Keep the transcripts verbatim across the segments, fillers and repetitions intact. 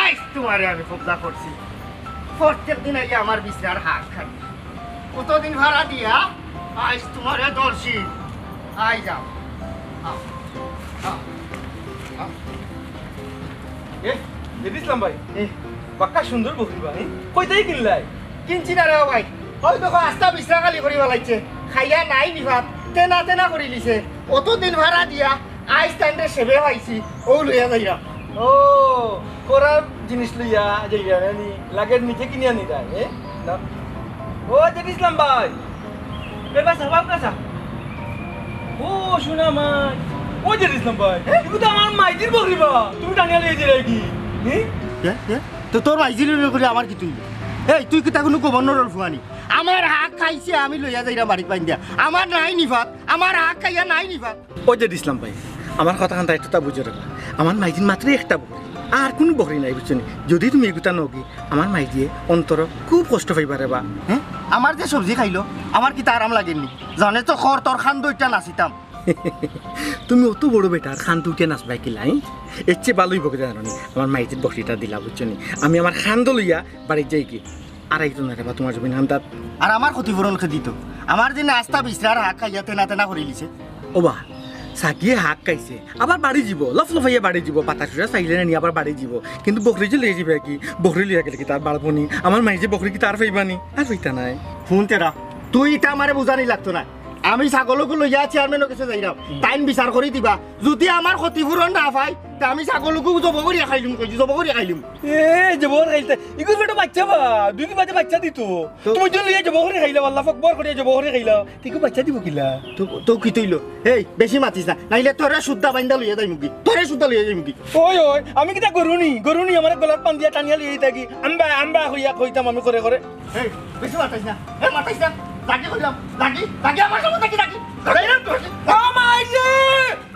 আইজ তুমারে আমি কবজা করছি। প্রত্যেক দিন আইয়া আমার বিছনার হাক খাই। কতদিন ভাড়া দিয়া, আইজ তুমারে ধরছি। আই যাও। আও, আও, আও। এ, জেড ইসলাম ভাই, এ। বাক্কা সুন্দর বকরি বা, এ? কই থাকি কিনলায়? কিনছি না রে ভাই। অউ দেখো, আস্তা বিছনা খালি করি ফালাইছে। খাইয়া নাই নি ভাত, তেনা তেনা করিলিছে। অতদিন ভাড়া দিয়া, আইজ তানরে সেবে পাইছি, অউ লইয়া যাইরাম। ও, খরার জিনিস লইয়া যাইরায় নি, লাগের নিচে কিনিয়া নিরায়, এ? না। ও, জেড ইসলাম ভাই, বেবা সাবাব কাসা। ও, সোনা মাই। ও, জেড ইসলাম ভাই, এ? ইগু তো আমার মাইজির বকরি বা, তুমি টানিয়া লইয়া যাইরায় কি? এ? এ? এ? তো তোর মাইজির বকরি আমার কিতা অইলো? এই, তুই কিতা কুনু গভর্নরর ফুয়ানি? আমার হাক খাইছে, আমি লইয়া যাইরাম বাড়িত বাইন্দিয়া। আমার নাই নি ভাত, আমার হাক খাইয়া নাই নি ভাত। ও জেড ইসলাম ভাই, আমার কথাখান একটুতা বুঝো রেবা। আমার মাইজির মাত্র একটা বকরি, আর কুনু বকরি নাই, বুঝছো নি? যুদি তুমি ইগুতা নওগি, আমার মাইজিয়ে অন্তরো খুব কষ্ট পাইবা রেবা। হে? আমার যে সবজি খাইলো, আমার কিতা আরাম লাগের নি? জানে তো খর তোর খান্দো ইটা নাচিতাম। তুমি অত বড় বেটার খান্দো উঠিয়া নাচবায় কিলা, হে? এর চেয়ে ভালা অইবো কিতা জানো নি? আমার মাইজির বকরিটা দিলা, বুঝছো নি? আমি আমার খান্দো লইয়া বাড়িত যাইগি। আর আইতো না রেবা তুমার জমিন খান্দাত। আর আমার ক্ষতিপূরণ কে দিতো? আমার যে আস্তা বিছনার হাক খাইয়া তেনা তেনা করিলিছে। ওবা, ছাগিয়ে হাক খাইছে, আবার বাড়ি যিবো, লফলফাইয়া বাড়ি যিবো, বাতাস উতাস পাইলে না নি আবার বাড়ি যিবো। কিন্তু বকরি যে লইয়া যিবায় কি, বকরি লইয়া গেলে কিতা আর বাড়বো নি? আমার মাইজিয়ে বকরি কিতা আর পাইবা নি? আর পাইতা নায়। হুন তেরা, তুই ইতা আমারে বুঝানি লাগতো নায়। আমি ছাগলগু লইয়া চেয়ারম্যানর গেছে যাইরাম, তাইন বিচার করি দিবা। যুদি আমার ক্ষতিপূরণ না পাই, তে আমি ছাগলগু জবো করিয়া খাইলিমু, কইছি, জবো করিয়া খাইলিমু। এ, জবো করি খাইলিতা? ইগুর পেটো বাইচ্চা বা, দুই দিন বাদে বাইচ্চা দিতো। তো তুমি যদি লইয়া জবো করি খাইলা, আল্লাহ আকবার করিয়া জবো করি খাইলা, তে ইগু বাইচ্চা দিবো কিলা? তো, তো কিতা অইলো? এই, বেশি মাতিস না, নাইলে তোরে সুদ্ধা বাইন্দা লইয়া যাইমুগি, তোরে সুদ্ধা লইয়া যাইমুগি। ওই, ওই, আমি কিতা গরু নি? গরু নি, আমারে গলাত বান্দিয়া টানিয়া লইয়া যাইতাগি। আম্বা, আম্বা কইয়া কইতাম আমি করে করে। এই, বেশি মাতাইস না। এই, মাতাইস না। লাগি কইলাম, লাগি, লাগি আমার সামনে লাগি, লাগি। লাগি না, লাগি। ও মাইজি!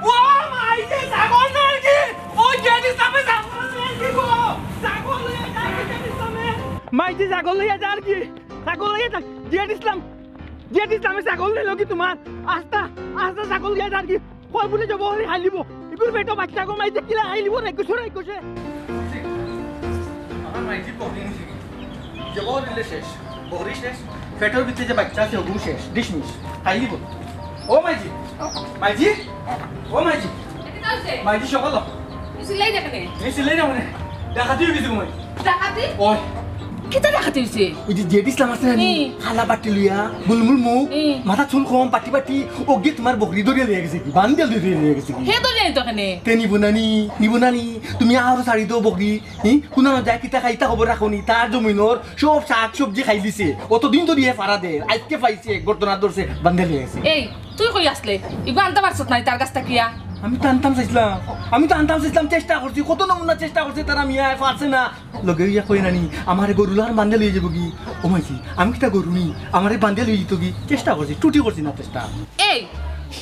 ও মাইজি, ছাগল নাকি? ও জেড ইসলামে ছাগল নাকি গো? ছাগল লইয়া যার কি জেড ইসলামে? মাইজি ছাগল লইয়া যার কি? ছাগল লইয়া যার, জেড ইসলাম, জেড ইসলামে ছাগল নিলো কি তুমার? আস্তা, আস্তা ছাগল লইয়া যার কি? কয় বুলে জবো করি খাইলিবো। ইগুর পেটো বাইচ্চা গো মাইজি কিলা খাইলিবো রে, কুসুর রে, কুসুর। আমার মাইজি বকরি নিছে কি? জবো দিলে শেষ, বকরি শেষ, পেটর ভিতরে যে বাইচ্চা আছে, ওগু শেষ, ডিসমিস, খাইলিবো। ও মাইজি, মাইজি, ও মাইজি, এটা কি হচ্ছে? মাইজি সকাল। এই সিলাই দেখে নে। এই সিলাই দেখে নে। ডাকাতি অই গেছে গো মাইজি। ডাকাতি? ওই। কিতা ডাকাতি অইছে? ওই যে জেড ইসলাম আছে না নি? হুম। কালা বাটি লইয়া, গুলমুল মুখ, হুম। মাথাত চুল কম, বাটি বাটি, ওগিয়ে তুমার বকরি ধরিয়া লইয়া গেছে কি? বান্দিয়া ধরিয়া লইয়া গেছে কি? হে ধরিয়া নিতো কেনে? তে নিবো না নি, নিবো না নি? তুমি আরো ছাড়ি দেও বকরি, হি? কুনানো যায় কিতা খায় ইতা খবর রাখো নি? তার জমিনর সব শাক সবজি খাইলিছে। অতদিন ধরি হে ফারা দের, আইজকে পাইছে, গর্দনাত ধরছে, বান্দিয়া লইয়া গেছে। এই, তুই কই আছলে? ইগু আনতা পারছত না নি তার গেছ থাকিয়া? আমি তো আনতাম চাইছলাম, আমি তো আনতাম চাইছলাম, চেষ্টা করছি, কত নমুনা চেষ্টা করছে, তারা মিয়ায় পারছে না। লগে অইয়া কয় না নি, আমারে গরুর লাখান বান্দিয়া লইয়া যাইবোগি। ও মাইজি, আমি কিতা গরু নি? আমারে বান্দিয়া লইয়া যাইতোগি। চেষ্টা করছি, ত্রুটি করছি না চেষ্টা। এই,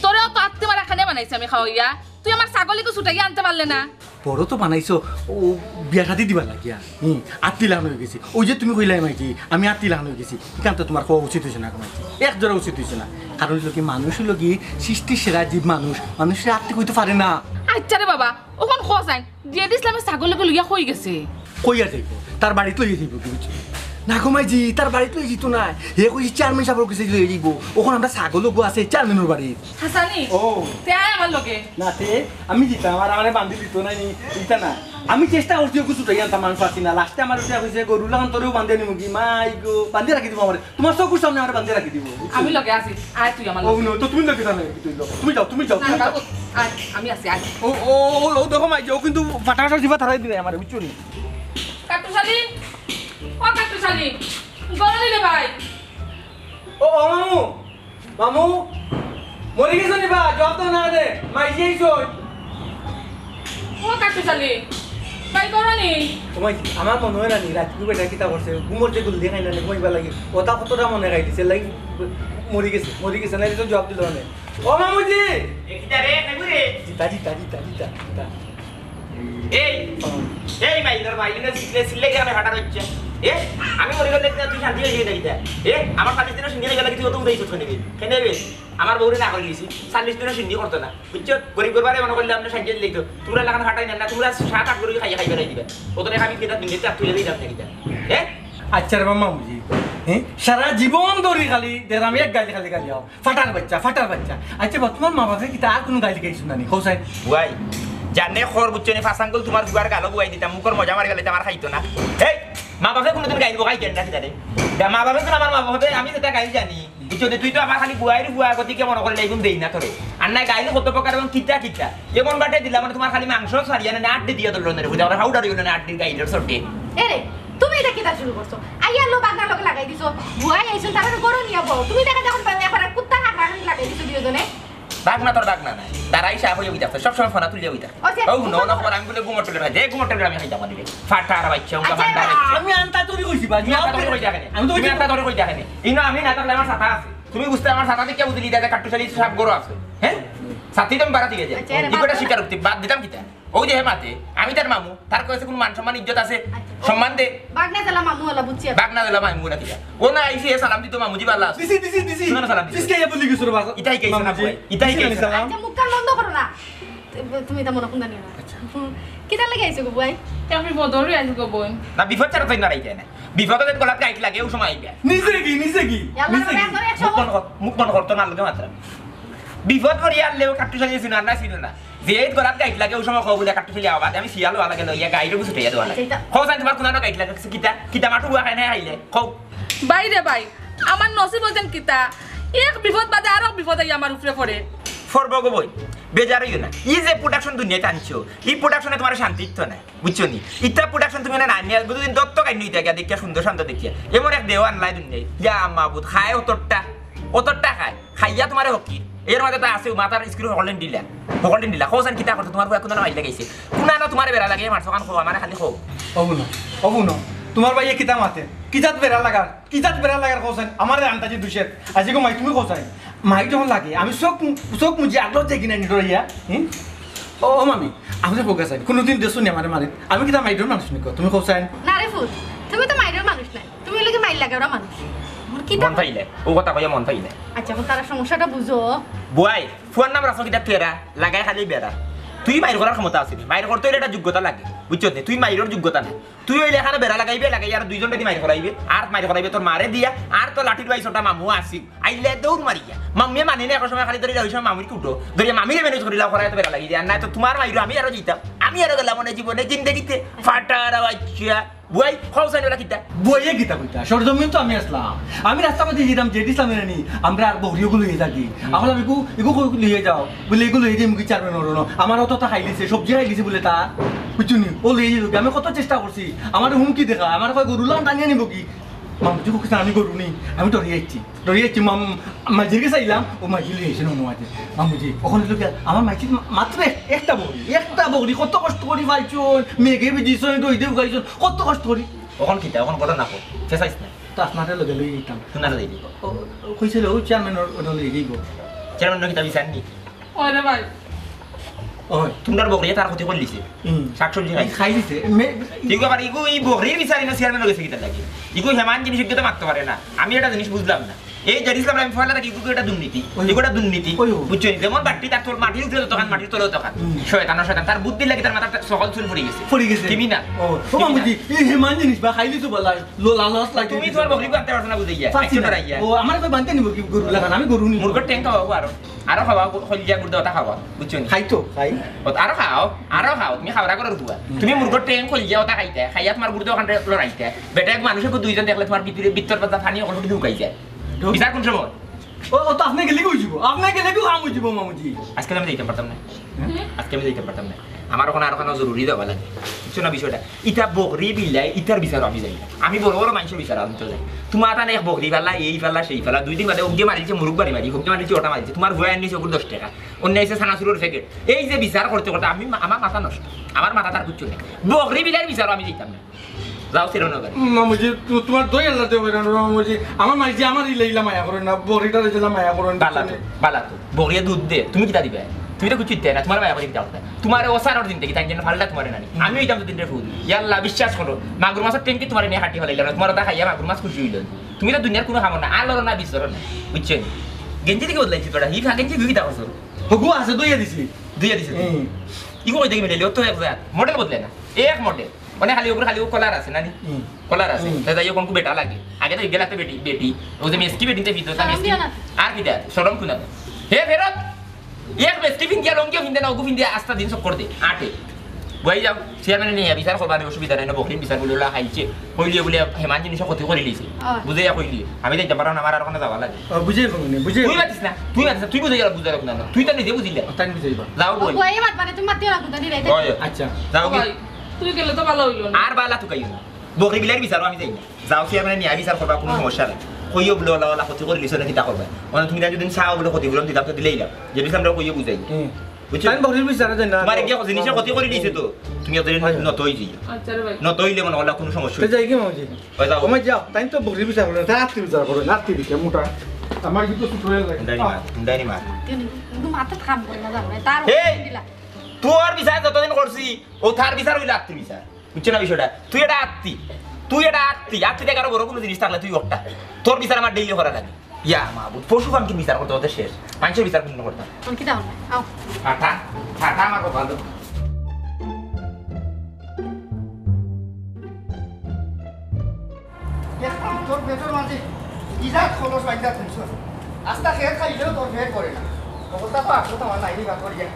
তোরে অত আত্তি মারা কেনে বানাইছি আমি খাওয়াইয়া? তুই আমার ছাগল ইগু ছুটাইয়া আনতে পারলে না? বড় তো বানাইছো, ও বিয়া শাদি দিবার লাগিয়া। হুম, আত্তি লাখান অই গেছি। ওই যে তুমি কইলায় মাইজি, আমি আত্তি লাখান অই গেছি। ইখান তো তুমার কওয়া উচিত অইছে না গো মাইজি। এক জোড়া উচিত অইছে না। কারণ অইলো কি, মানুষ অইলো কি সৃষ্টির সেরা জীব মানুষ। মানুষরে আত্তি কইতো পারে না। আইচ্ছা রে বাবা, অখন ক চাইন, জেড ইসলামে ছাগল ইগু লইয়া কই গেছে? কই আর যাইবো? তার বাড়িত লইয়া যাইবো কি বুঝছো? না গো মাইজি, তার বাড়িত লই যিতো নায়। হে কইছে চেয়ারম্যান সাবর গেছে লই যিবো। অখন আমরা ছাগল ওগু আছে চেয়ারম্যানর বাড়িত। হাসানি? ও। তে আয় আমার লগে। না তে, আমি যিতাম, আর আমারে বান্ধি দিতো না নি, ইতা না। আমি চেষ্টা করছি, ওগু ছুটাই আনতাম, মানুষ পাচ্ছি না। লাস্টে আমার উঠে কইছে, "গরু লাগান তোরেও বান্ধি নিমু কি?" মাই গো, বান্ধি রাখি দিবো আমারে। তোমার চকুর সামনে আমারে বান্ধি রাখি দিবো। আমি লগে আছি, আয় তুই আমার ও লগে। নো, তো তুমি লগে থাকো, তুমি যাও, তুমি যাও, না, তুমি যাও। বাবু, আয়, আমি আছি, আয়। ও, ও, ও, ও, দেখো মাইজি, ও কিন্তু ফাটা ফাটা জিবা তারাই দিলে আমারে, বুঝছো নি? কাট্টুশালী, ও কাট্টুশালী, গরম দিলে ভাই। ও, ও মামু, মামু, মরি গেছো নি বা? জবাব দাও না রে, মাইজি আইছো। ও কাট্টুশালী, ভাই গরম নি? ও মাইজি, আমার মনে হয় না নি, রাত কি বেটা কিতা করছে, ঘুমর যে গুল্লি খাই না নি, ঘুমাইবার লাগি। ওটা কতটা মনে খাই দিছে, লাগি মরি গেছে, মরি গেছে, না তো জবাব দিল না। ও মামুজি! এ কিতা রে, খাইবো রে? জিতা, জিতা, জিতা, জিতা, জিতা। এই, এই মাইনর মাইনর সিলে সিলে গিয়া আমি হাঁটা রইছে। এ, আমি মরি গেলে তুই শান্তি হয়ে যাবি না কিতা? এ, আমার চল্লিশ দিনর সিন্দি হয়ে গেলে তুই অত উদয় ইজ্জত করে নিবি। কেন নিবি? আমার বউরে না করে দিয়েছি, চল্লিশ দিনর সিন্দি করতো না। বুঝছো? গরিব গরবারে মনে করলে আপনি সাহায্য দিলেই তো। তোমরা লাখান হাঁটাই না, না, তোমরা সাত আট গরু খাইয়া খাই বেড়াই দিবে। অত টাকা আমি কিনা দিন দিতে আর তুই দিলাম না কিতা? এ? আচ্ছা রে মামুজি, হ্যাঁ? সারা জীবন ধরি খালি, দের আমি এক গালি খালি গালি হও। ফাটার বাচ্চা, ফাটার বাচ্চা। আচ্ছা বা, তোমার মা বাপে কিতা আর কোনো গালি গাইছো না নি? হোসাইন। বুয়াই, জানে খর বুঝছো নি, ফাঁস আঙ্গুল তোমার বুয়ার গালো বুয়াই দিতাম, মুখর মজা মারি গেলে আমার খাইতো না। এই, মা বাপে কোনোদিন গাইল বকাই কেন না কিতা রে? গা-, মা বাপে তো আমার মা বাপে, আমি যেটা গাইল জানি। বুঝছো নি, তুই তো আমার খালি বুয়াইর বুয়া, গতিকে মনে করলে এগুন দেই না তোরে। আর নাই গাইল কত প্রকার এবং কিতা কিতা। এমন বাটে দিলাম মানে তোমার খালি মাংস ছাড়িয়া না, আড্ডি দিয়া ধরলো না রে, বুঝা আমার হাউডার হইলো না, আড্ডির গাইলের সটে। এরে, তুমি এটা কিতা শুরু করছো? আইয়া লো বাগনার লগে লাগাই দিছো। বুয়াই আইছুন, তারা গরু নিয়া বও। তুমি দেখা যখন পাবে, এখন আর কুত্তা হাগরা লাগাই দিছো দুইজনে। বাগনা তোর বাগনা নাই। তারাই সাপ হইয়া উঠে আছে, সবসময় ফোনা তুলিয়া উঠে। ও যে, ও, হুনো, হুনো, পর আমি বলে ঘুমোর টেবিলে খাই, যে ঘুমোর টেবিলে আমি খাইতাম পারি রে। ফাটার বাচ্চা, উনকা আচ্ছা, বান্দার বাচ্চা। আমি আনতা চুরি কইছি বা, তুমি আনতা চুরি কই দেখেনি? আমি তো তুমি আনতা চুরি কই দেখেনি? ইনো আমি না থাকলে আমার ছাতা আছে। তুমি বুঝতে আমার ছাতা দেখে বুঝলি, দাদা কাট্টু শালি সাপ গরু আছে। হ্যাঁ? ছাতি তো আমি বাড়া দিয়ে যাই। আচ্ছা, এরে ইগোটা বাদ স্বীকার করতে বাদ দিতাম কিতা? ও যে হে মাতে, আমি তার মামু, তার কাছে কোনো মান সম্মান ইজ্জত আছে? আচ্ছা। সম্মান দে। বাগনা জেলা মামু ওলা বুঝছি আমি। বাগনা জেলা মামু ওলা কিতা? ও না আইসি এ সালাম দিত মামুজি বালা আছে। দিছি, দিছি, দিছি। তুই না সালাম দিছি। দিছি, এ বলি গেছো রে বাবা। ইতাই কইছে না মামুজি, ভাই। ইতাই দিছি কইছে না। সালাম। আচ্ছা, মুখটা বন্ধ করো না। তু-, তুমি এটা মনে কোনটা নিও না। আচ্ছা। হুম। কিতা লাগে আইছো গো ভাই? তে আমি বদরে আইছো গো বোন। না, বিপদ ছাড়া তো না রাইতে না। বিপদ হলে গলাত গাইট লাগে, ও সময় আইবে। নিজে কি, নিজে কি? ইয়াল্লা, নিজে কি? একবারে একশো মুখ বন্ধ কর, মুখ বন্ধ করতো না, লগে মাত্র। বিপদ করি আনলেও কাট্টু শালি ছিল না, না ছিল না। যে এই গলাত গাইট লাগে, ও সময় খাওয়া বলে কাট্টু শালি আবার। আমি শিয়াল হওয়া লাগে, লইয়া গাইটও ছুটে যাওয়া লাগে। আচ্ছা, এটা খাও জানি তোমার কোনানো গাইট লাগে, কিতা, কিতা মাটু গুয়া খায় না খাইলে, খাও। বাইরে ভাই, আমার নসিব হইতেন কিতা? এক বিপদ বাদে আরো বিপদ আই আমার উপরে পড়ে। ফরবো গো বই, বেজার হইও না। এই যে প্রোডাকশন দুনিয়াতে আনছো, এই প্রোডাকশনে তোমার শান্তি দিত না, বুঝছো নি? ইতা প্রোডাকশন তুমি না আনিয়া দুদিন দত্ত কাহিনী হইতে গিয়া দেখিয়া সুন্দর শান্ত দেখিয়া। এমন এক দেও আনলাই দুনিয়ায়। ইয়া মাবুদ, খায় অতটা, অতটা খায়। খাইয়া তোমারে হকি। এর মাঝে তো আছে মাথার স্ক্রু হকলেন দিলা। হকলেন দিলা। কোসান কিতা করতে তোমার বুয়া কোনানো মাইল লাগাইছে। কোনানো তোমারে বেড়া লাগিয়ে মারছো কান খো, আমারে খালি খো। অবু না, অবু না। তোমার ভাইয়ে কিতা মাতে? কিতাত বেড়া লাগার? কিতাত বেড়া লাগার কোসান? আমারে আন্তাজি দুষের। আজি গো মাই তুমি কোসান? মাই যখন লাগে, আমি চোখ, চোখ মুজি আগলো যে কিনা নিডরিয়া। হুম? ও, ও মামি, আপনি ফোকাস আইন। কোনোদিন দেশো নি আমারে মারে। আমি কিতা মাইডর মানুষ নিকো? তুমি কোসান? না রে ফুল, তুমি তো মাইডর মানুষ নায়। তুমি লাগে মাইর লাগে ওরা মানুষ। আমার কিতা মন পাইলে, ও কথা কইয়া মন পাইলে। আচ্ছা, এখন তারা সমস্যাটা বুঝো। বুয়াই, ফুয়ার নাম রাখো কিতা তেরা, লাগাই খালি বেড়া। তুই মাইর করার ক্ষমতা আছে নি? মাইর করতে হইলে একটা যোগ্যতা লাগে, বুঝছো নি? তুই মাইরর যোগ্যতা নাই। তুই হইলে এখানে বেড়া লাগাইবে, লাগাই আর দুইজন বেটি মাইর করাইবে, আর মাইর করাইবে তোর মারে দিয়া, আর তোর লাঠির ভাই ছোটা মামু আসি, আইলে দৌড় মারিয়া। মামুয়ে মানি না, এক সময় খালি ধরিলা, ওই সময় মামুর কুটো, ধরিয়া মামিরে ম্যানেজ করিলা, করাই তো বেড়া লাগি যায়। আর না তো তোমার মাইরো আমি আরো জিতাম, আমি আরো গেলাম মানে জীবনে জিন্দেগিতে ফাটার বাচ্চা। বুয়াই, খাও সাইন ওরা কিতা? বইয়ে কিতা কইতা? সরজমিন তো আমি আসলাম। আমি রাস্তা মধ্যে যেতাম, জেড ইসলাম এনে নি। আমরা আর বকরিও গুলো হয়ে থাকি। আমার আমি গু, এগু কই লইয়ে যাও। বলে, "এগু লইয়ে দিয়ে মুখে চেয়ারম্যান হলো না। আমার অত তো খাইলিছে, সবজি খাইলিছে বলে তা।" বুঝছো নি? ও লইয়ে যাবে। আমি কত চেষ্টা করছি। আমার হুমকি দেখা। আমার কয়, "গরু লান টানিয়ে নিব কি?" মামুজি কইছে, "আমি গরু নেই। আমি ডরিয়ে যাচ্ছি।" ডরিয়ে যাচ্ছি। মাম-, মাঝির গেছে আইলাম, ও মাঝি লইয়ে এসে নন মাঝে। মামুজি, ওখানে লোকে আমার মাঝির মা-, মাত্র এক-, একটা বকরি, একটা বকরি, কত কষ্ট করি পালছুন, মেঘে ভিজিছুন, রইদে উগাইছুন, কত কষ্ট করি। ওখান কিতা, ওখান ঘটনা কো, চেঁচাইস না। তো আপনাদের লগে লইয়া দিতাম। শোনা যাই দিব। ও, ও কইছিল, ও চেয়ারম্যান ওর, ওটা লইয়া দিব। চেয়ারম্যান কিতা বিচার নি? ওরে ভাই। ওই। তোমরার বকরিয়ে তার ক্ষতি করলিছে। হুম। শাকসবজি খাই। খাই দিছে। মে- ইগু আবার ইগু এই বকরির বিচারি না চেয়ারম্যান গেছে কিতা লাগে? ইগু হেমান জিনিস ইগু তো মারতে পারে না। আমি একটা জিনিস বুঝলাম না। এই জেড ইসলামরে আমি পয়লা থাকি, ইগু একটা দুর্নীতি, ওই। ইগু একটা দুর্নীতি। ওই, ওই। বুঝছো নি? যেমন বাট্টি তার তল, মাটির উপরে যতখান, মাটির তলেও ততখান। হুম। শয়তান, শয়তান, তার বুদ্ধি লাগি তার মাথার সকল চুল পড়ি গেছে। পড়ি গেছে। ক্রিমিনাল। ও, ও ক্রিমিনাল। মামুজি, এই হেমান জিনিস বা খাইলি তো বলা, লো-, লাল লাল লাগে। তুমি তোমার বকরি বানতে পারছো না, বুঝে গিয়া। পারছি না। একশো টাকা ইয়া। ও, আমার ভাই বানতে নিব কি গরু লাগান? আমি গরু নিব। মুরগর টেং খাওয়াবো আরো। আরো খাওয়াও, কলিজা গুর্দা ওটা খাওয়াও। বুঝছো নি? খাই তো, খাই। ও, আরো খাও, আরো খাও। তুমি খাওয়া করার বুয়া। তুমি মুরগর টেং, কলিজা ওটা খাইতে, খাইয়া তোমার গুর্দা ওখানে লড়াইতে। বেটা এক মানুষে দুইজন দেখলে তোমার ভিতরে, ভিতর পাতা পানি ওখানে ঢুকাই যায়। ঢুক। বিচার কোন সময়? ও, ও তো আপনি গেলে কি হইব? আপনি গেলে কি কাম হইব, মামুজি? আজকে আমি যাইতাম পারতাম না। হ্যাঁ? আজকে আমি যাইতাম পারতাম না। আমার ওখানে আরো খানো জরুরি দেওয়া লাগে। বুঝছো না বিষয়টা? ইটা বকরি বিলাই, ইটার বিচার আমি যাই না। আমি বড় বড় মানুষের বিচার আনতে যাই। তোমার তানে এক বকরি ফালা, এই ফালা, সেই ফালা। দুই দিন বাদে ওকে মারিছে, মুরুখ বাড়ি মারি, ওকে মারিছে, ওটা মারিছে। তোমার ভয় আনিছে ওগুলো দশ টাকা। অন্য এসে সানাসুরর প্যাকেট। এই যে বিচার করতে করতে আমি মা-, আমার মাথা নষ্ট। আমার মাথা তার কিচ্ছু নেই। বকরি বিলাইর বিচারও আমি যাইতাম না। যাও, শ্রীনগর। মামুজি, তু-, তোমার দই আল্লাহ দেবে না, মামুজি। আমার মাইজি আমার ইলাইলা মায়া করেন না, বড়িটা দিলা মায়া করেন না। বালা তো, বালা তো। বগিয়ে দুধ দে, তুমি কিতা দিবে? তুমি তো কিছু দিতে না, তোমার মায়া করি কিতা করতে? তোমার ও সারর দিন থেকে তাই জন্য ফালটা তোমার নানি। আমি ওইটা তো দিনটা ফুল। ইয়াল্লা, বিশ্বাস করো, মাগুর মাছের ট্যাঙ্কি তোমার নিয়ে হাঁটি ফালাইলাম না, তোমার ওটা খাইয়া মাগুর মাছ খুশি হইল। তুমি তো দুনিয়ার কোনো খাবো না, আলোর না বিচরো না, বুঝছো নি? গেঞ্জি থেকে বদলাইছি তোরা, হি ফা গেঞ্জি ঘুরি দাও। হগু আছে, দইয়া দিছি। দুইয়া দিছে। হুম। ইগো কই দেখি মিলে, ও তো এক জাত। মডেল বদলে না, এক মডেল। মানে খালি উপরে খালি ও কলার আছে, নানি? হুম। কলার আছে। হুম। তা যাই হোক, কোন বেটা লাগে। আগে তো ইগেলা তো বেটি, বেটি। ও যে মেসকি বেটি, তে ভিতরে তা শরম মেসকি। দিও না। আর কিতা? শরম কুনা? হে ফেরত। এক মেসকি ফিন দিয়া লঙ্গিও ফিন দে না, ওগু ফিন দিয়া আস্তা দিন চক্কর দে। আটে। বই যাও, চেয়ারম্যানে নিয়ে বিচার করবা, আমি অসুবিধা নাই না, বকরির বিচার বলে ওলা খাইছে। কইলিয়ে বলে হেমান জিনিসে ক্ষতি করে লিছে। অয়। বুঝাইয়া কইলিয়ে। আমি যাইতাম পারলাম না, আমার আর ওখানে যাওয়া লাগে। ও, বুঝাই কম নি, বুঝাই। তুই মাতিস না, তুই মাতিস না, তুই বুঝাই গেল, বুঝাই রাখ না। তুই তো নিজে বুঝিলে। তাই বুঝাইবা। যাও ও, বই। কই, এই মাত মানে তুমি মাতিও না, কোথা দিলে? অয়। আচ্ছা। যাও ও কি? ভাই, তুই গেলে তো ভালো হইলো না। আর বালা তুকাইও না। বকরি বিলাইর বিচারও আমি যাই না। যাও, চেয়ারম্যানে নিয়ে বিচার করবা, কোনো হ্যাঁ। সমস্যা নাই। কইও বলে ওলা ওলা ক্ষতি করে দিছো না, কিতা করবা? মানে তুমি যদি চাও বলে ক্ষতিপূরণ দিতাম তো দিলেই না। যদি আমরা কইও বুঝাই। হুম। বুঝছো? তাই বকরির বিচারে যাই না। তোমার একটা জিনিসের ক্ষতি করে দিছে তো। তুমি ওদের আচ্ছা। নত হই যাইও। আচ্ছা রে ভাই। নত হইলে মনে হলো কোনো সমস্যা তো হইছে। যাই কি মামুজি? ওই যাও। ওমা যাও, তাই তো বকরির বিচার করে, তার আত্মীয় বিচার করে, আত্মীয় বিচার মোটা। আমার কিন্তু ছোট হয়ে লাগে। হুন্ডানি মার, হুন্ডানি মার। কিন্তু মাথা কাম করে না জানো, তার এই! দিলা। তোর বিচার যতদিন করছি, ও তার বিচার হইলো আত্মীয় বিচার। বুঝছো না বিষয়টা? তুই এটা আত্তি, তুই এটা আত্তি, আত্তি থেকে আরো বড় কোনো জিনিস থাকলে তুই ওটা। তোর বিচার আমার ডেইলি করা লাগে। ইয়া মাবুদ, পশু পাখির বিচার করতে করতে শেষ। মানুষের বিচার কোন করতাম? কোন কিতা হল? আও। ফাটা, ফাটা আমার কপাল। এখন তোর পেটের মাঝে বিরাট খলস বাইন্দা তুলছ। আস্তা খেয়ে খাইলেও তোর পেট ভরে না। অবস্থা তো আসলে তো আমার নাইনি বা করিয়া।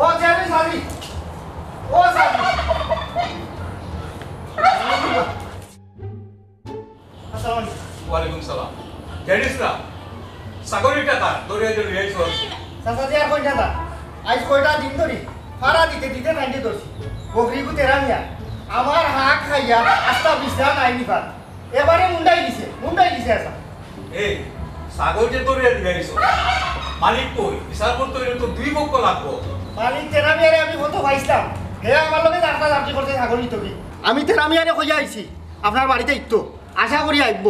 ও চেয়ারম্যান সাজি, ও সাজি। আসসালামু আলাইকুম। ওয়ালাইকুম সালাম। জানিস না, ছাগলটা কার? তোর এই যে লইয়া আইছস। চাচাজি আর কইতা না। আইজ কয়টা দিন ধরি ফাড়া দিতে দিতে টাইনে ধরছি। বকরিগু তেরা মিয়া আমার হাক খাইয়া আস্তা বিশ্রাম আইনি পার। এবারে মুন্ডাই দিছে, মুন্ডাই দিছে আসা। এই, ছাগল যে তোর এই লইয়া আইছস, মালিক কই? বিচার করতে হইলে তো দুই পক্ষ লাগবো। মালিক তেরা মিয়ারে আমি কত পাইছিলাম। হে আমার লগে দাঁড়া দাঁড়ি করতে ছাগল নিত কি? আমি তেরা মিয়ারে কইয়া আইছি, আপনার বাড়িতে ইতো। আশা করি আইব।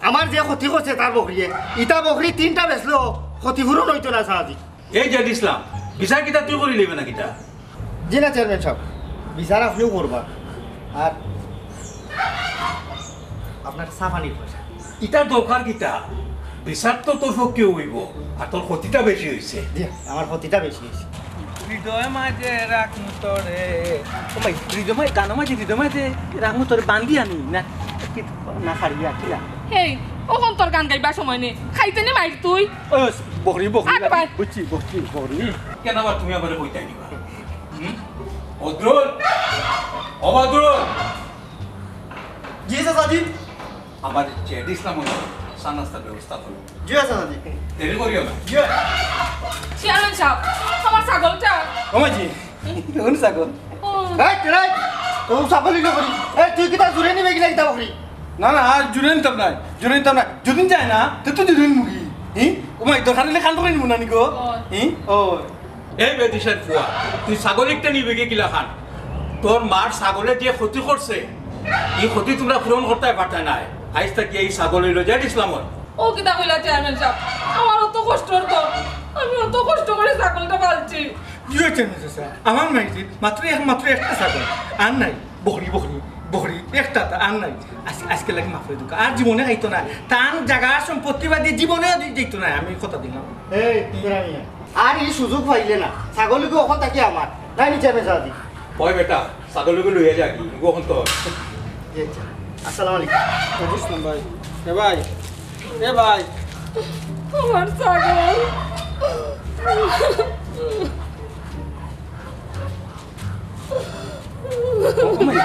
আমার যে ক্ষতি করছে তার বকরিয়ে, ইটা বকরি তিনটা বেচলো, ক্ষতিপূরণ হইতো না সারাদি। এই যে ইসলাম, বিচার কিতা তুই করি লইবে না কিতা? জি না চেয়ারম্যান সাহেব, বিচার আপনিও করবা। আর আপনার সাফানির পয়সা। ইটার দরকার কিতা? বিচার তো তোর পক্ষে হইব, আর তোর ক্ষতিটা বেশি হইছে। জি, আমার ক্ষতিটা বেশি হইছে। হৃদয় মাঝে রাখমু তোরে। ও ভাই, হৃদয় মাঝে, গান মাঝে, হৃদয় মাঝে রাখমু তোরে বান্ধি আনি না। কি না খারিয়া কিলা? হেই, অখন তোর গান গাইবার সময় নেই। খাইতে নি মাইর তুই। ও, বকরি, বকরি, আরে ভাই। বুঝছি, বুঝছি, বকরি। কেন আবার তুমি আমারে কইতায় নিবা? হুম? বদরুল! ও বদরুল! জি, চাচাজি। আমার জেড ইসলাম হলো চা নাস্তার ব্যবস্থা করো। জি, চাচাজি। দেরি করিও না। জি। চেয়ারম্যান সাহেব, আমার ছাগলটা। ও মাঝি, কোন ছাগল? ও। এই, কে রে? ও ছাগল ইলো করি। এই, তুই কিতা জুরে নিবে কিনা কিতা বকরি? না, না, আর জুরে নিতাম না, জুরে নিতাম না। যদি যায় না, তো তুই জুরে নিবি। হি? ও মাই, দরকার হইলে খান করে নিব না নিকো? ও। হি? ও। এই বেদিশার ফুয়া, তুই ছাগল একটা নিবে কি কিলা খান? তোর মার ছাগলে যে ক্ষতি করছে, এই ক্ষতি তোমরা পূরণ করতে পারতে নাই। আইজ থাকি এই ছাগল হইল জেড ইসলামর। ও কিতা কইলা চেয়ারম্যান সাহেব? আমার অত কষ্ট হতো, আমি অত কষ্ট করে ছাগলটা পালছি। জি চেয়ারম্যান সাহেব, আমার নাই যে মাত্র এক, মাত্র একটা ছাগল, আর নাই। বকরি, বকরি, বড়ি, একটা তা আর নাই। আজ-, আজকে লাগি মাফ করি দেউক্কা। আর জীবনে খাইতো না। তান জাগা সম্পত্তি বাদে জীবনেও দি-, দিতো না, আমি কথা দিলাম। এই, তুই আর আমি আর। আর ই সুযোগ পাইলে না। ছাগলগু অখন থাকি আমার। নাই নিচে আমি যা দি। ওই বেটা, ছাগলগু লইয়া যা কি? ইগু অখন তো। জি, আচ্ছা। আসসালামু আলাইকুম। বুঝলাম ভাই। এ ভাই, এ ভাই। আমার ছাগল। ও, ও মাই,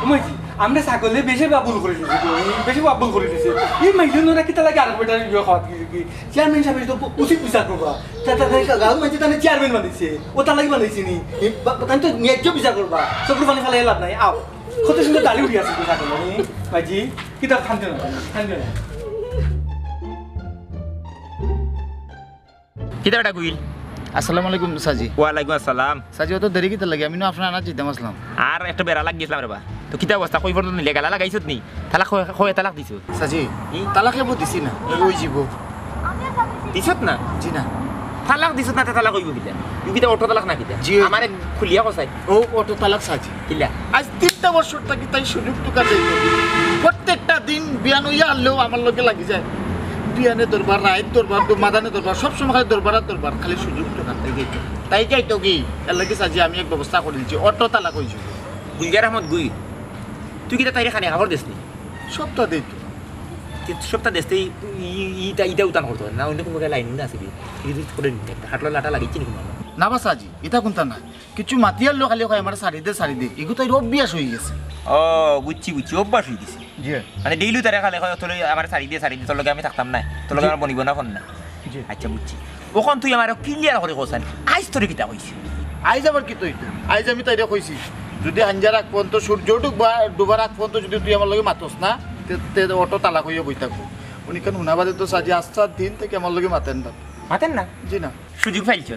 ও মাই, আমরা ছাগলে বেশি বাবুল করে দিছি তো, বেশি বাবুল করে দিছি। এই মাইজন ওরা কিতা লাগে আরেক বেটার ইয়ে খাওয়াত গেছে কি? চেয়ারম্যান সাহেব তো উচিত বিচার করবা। তা, তা, তা, গাঁও মাইজে তাহলে চেয়ারম্যান বানাইছে, ও তার লাগি বানাইছে নি? এই বা-, বা-, তাহলে তো ন্যায্য বিচার করবা। চকুর পানি ফালাই লাভ নাই, আও। কত সুন্দর দাড়ি উঠি আছে তো ছাগল, হুম? মাইজি, কিতা খান না, খান না। কিতা বেটা গুইল? আসসালামু আলাইকুম, সাজি। ওয়ালাইকুম আসসালাম। সাজি, অত দেরি কিতা লাগে? আমি না আপনার আনাত যাইতাম আসলাম। আর একটা বেড়া লাগ গেছিলাম রে বা। তো কিতা অবস্থা? কই পর্যন্ত নিলে গেলা লাগাইছত নি? তালাক কয়, কয় তালাক দিছো? সাজি, ই? তালাক এবো দিছি না। ওই জীব। দিছত না? জি না। তালাক দিছত না, তে তালাক অইবো কিতা? ইউ কিতা অটো তালাক না কিতা? জি। আমারে খুলিয়া কছাই। ও অটো তালাক সাজি। কিলা? আজ তিনটা বছর থাকি তাই সুযোগ টুকা দেই। প্রত্যেকটা দিন বিয়ান অইয়া আনলেও আমার লগে লাগি যায়। বিয়ানে দরবার, রাইত দরবার, দু-, মাদানে দরবার, সব সময় খালি দরবার আর দরবার, খালি সুযোগ টুকা দেই। তাই যাই তো কি? এর লাগি সাজি আমি এক ব্যবস্থা করে দিচ্ছি, অটো তালাক অই যাইবো। গুলজার আহমদ গুই, তুই কিতা তাইরে খানি খবর দিস নি? সপ্তাহ দেই তো। কি সপ্তাহ দেস, তুই ই-, ই-, ইটা, ইটা উতান করতো না, অন্য কোনো লাইন না আছে কি? ই যদি করে নিতে, হাটলো লাটা লাগিয়েছি নি কোনো? না বা সাজি, ইটা কোনটা না। কিছু মাতিয়ার লোক খালি কয়, "আমার সারি দে, সারি দে।" এগু তো এর অভ্যাস হয়ে গেছে। ও, বুঝছি, বুঝছি, অভ্যাস হয়ে গেছে। জি। মানে, ডেইলি তারে খালি কয়, "তোর লগে আমার সারি দে, সারি দে, তোর লগে আমি থাকতাম না, তোর লগে জি। আমার বনিব না, ফোন না।" জি। আচ্ছা, বুঝছি। অখন তুই আমারে ক্লিয়ার করে কছাইন, আইজ তোরে কিতা কইছি? আইজ আবার কিতা অইতো? আইজ আমি তাইরে কইছি, যদি হাঞ্জার আগ পর্যন্ত সূর্য ডুববা-, ডুবার আগ পর্যন্ত যদি তুই আমার লগে মাতস না, তে, তে অটো তালাক অইয়া বই থাকবো। উনি কেন হুনা বাদে তো সাজি আস্তা দিন থাকি আমার লগে মাতেন না। মাতেন না? জি না। সুযোগ পাইলছ,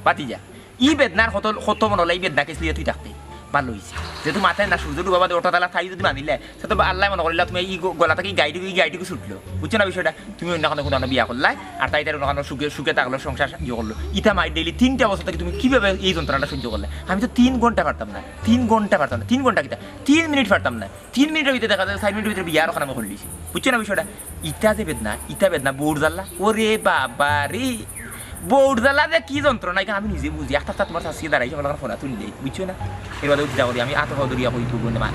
বাতি যা। ই বেদনার কত, কত মনে হলো, ই বেদনা কেসলিয়ে তুই থাকতে ভালো হইছে। যেহেতু মাথায় না সূর্য ডুবা বাদে অটো তালা থাই যদি বান্ধিলে, সে তো আল্লাহ মনে করিলা তুমি ই গ-, গলা থাকি গাইটি, ই গাইটিকে ছুটলো। বুঝছো না বিষয়টা? তুমি অন্য কোনো, কোনো বিয়া করলাই, আর তাই তার অন্য কোনো সুখে, সুখে থাকলো, সংসার ইয়ে করলো। ইতা মাই ডেইলি তিনটা বছর থাকি তুমি কিভাবে এই যন্ত্রণাটা সহ্য করলে? আমি তো তিন ঘন্টা পারতাম না, তিন ঘন্টা পারতাম না, তিন ঘন্টা কিতা? তিন মিনিট পারতাম না। তিন মিনিটের ভিতরে দেখা যায়, চার মিনিটের ভিতরে বিয়া আর ওখানে আমি করলিছি। বুঝছো না বিষয়টা? ইটা যে বেদনা, ইটা বেদনা, বউর জ্বালা। ওরে বাবা রে, বউর জ্বালা যে কি যন্ত্রণা, এটা আমি নিজে বুঝি। একটা, একটা তোমার শাস্তি দাঁড়াই, যখন ফোনা তুললে, বুঝছো না? এর বাদে উঠা করি, আমি আত পাও ধরিয়া কই, তুই বোন মা-,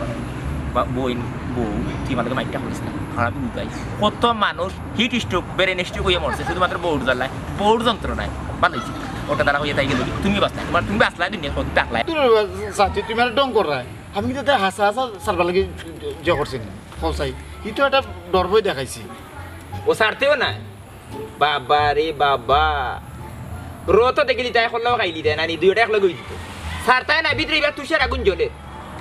বা বোন, বউ, তুই আমাকে মাইকটা করিস না, খারাপ বুঝাই। কত মানুষ হিট স্ট্রোক, ব্রেন স্ট্রোক হয়ে মরছে, শুধুমাত্র বউর জ্বালায়, বউর যন্ত্রণায়। ভালো হইছে। ওটা তারা হইয়া তাই গেল, তুমি বাঁচলা, তোমার, তুমি বাঁচলা দুনিয়া, কত থাকলা? তোর চাচি, তুমি আর ঢং কর। আমি তো তাই হাসা হাসা সারবার লাগি যে করছি না, কও চাই। ই তো একটা ডর ভয় দেখাইছি। ও ছাড়তেও না। বাবা রে বাবা। রো তো দেখিলি তাই করলেও খাইলি তাই না, নি দুইটা এক লগে হই দিত। ছাড়তায় না, ভিতরে এবার তুষার আগুন জ্বলে।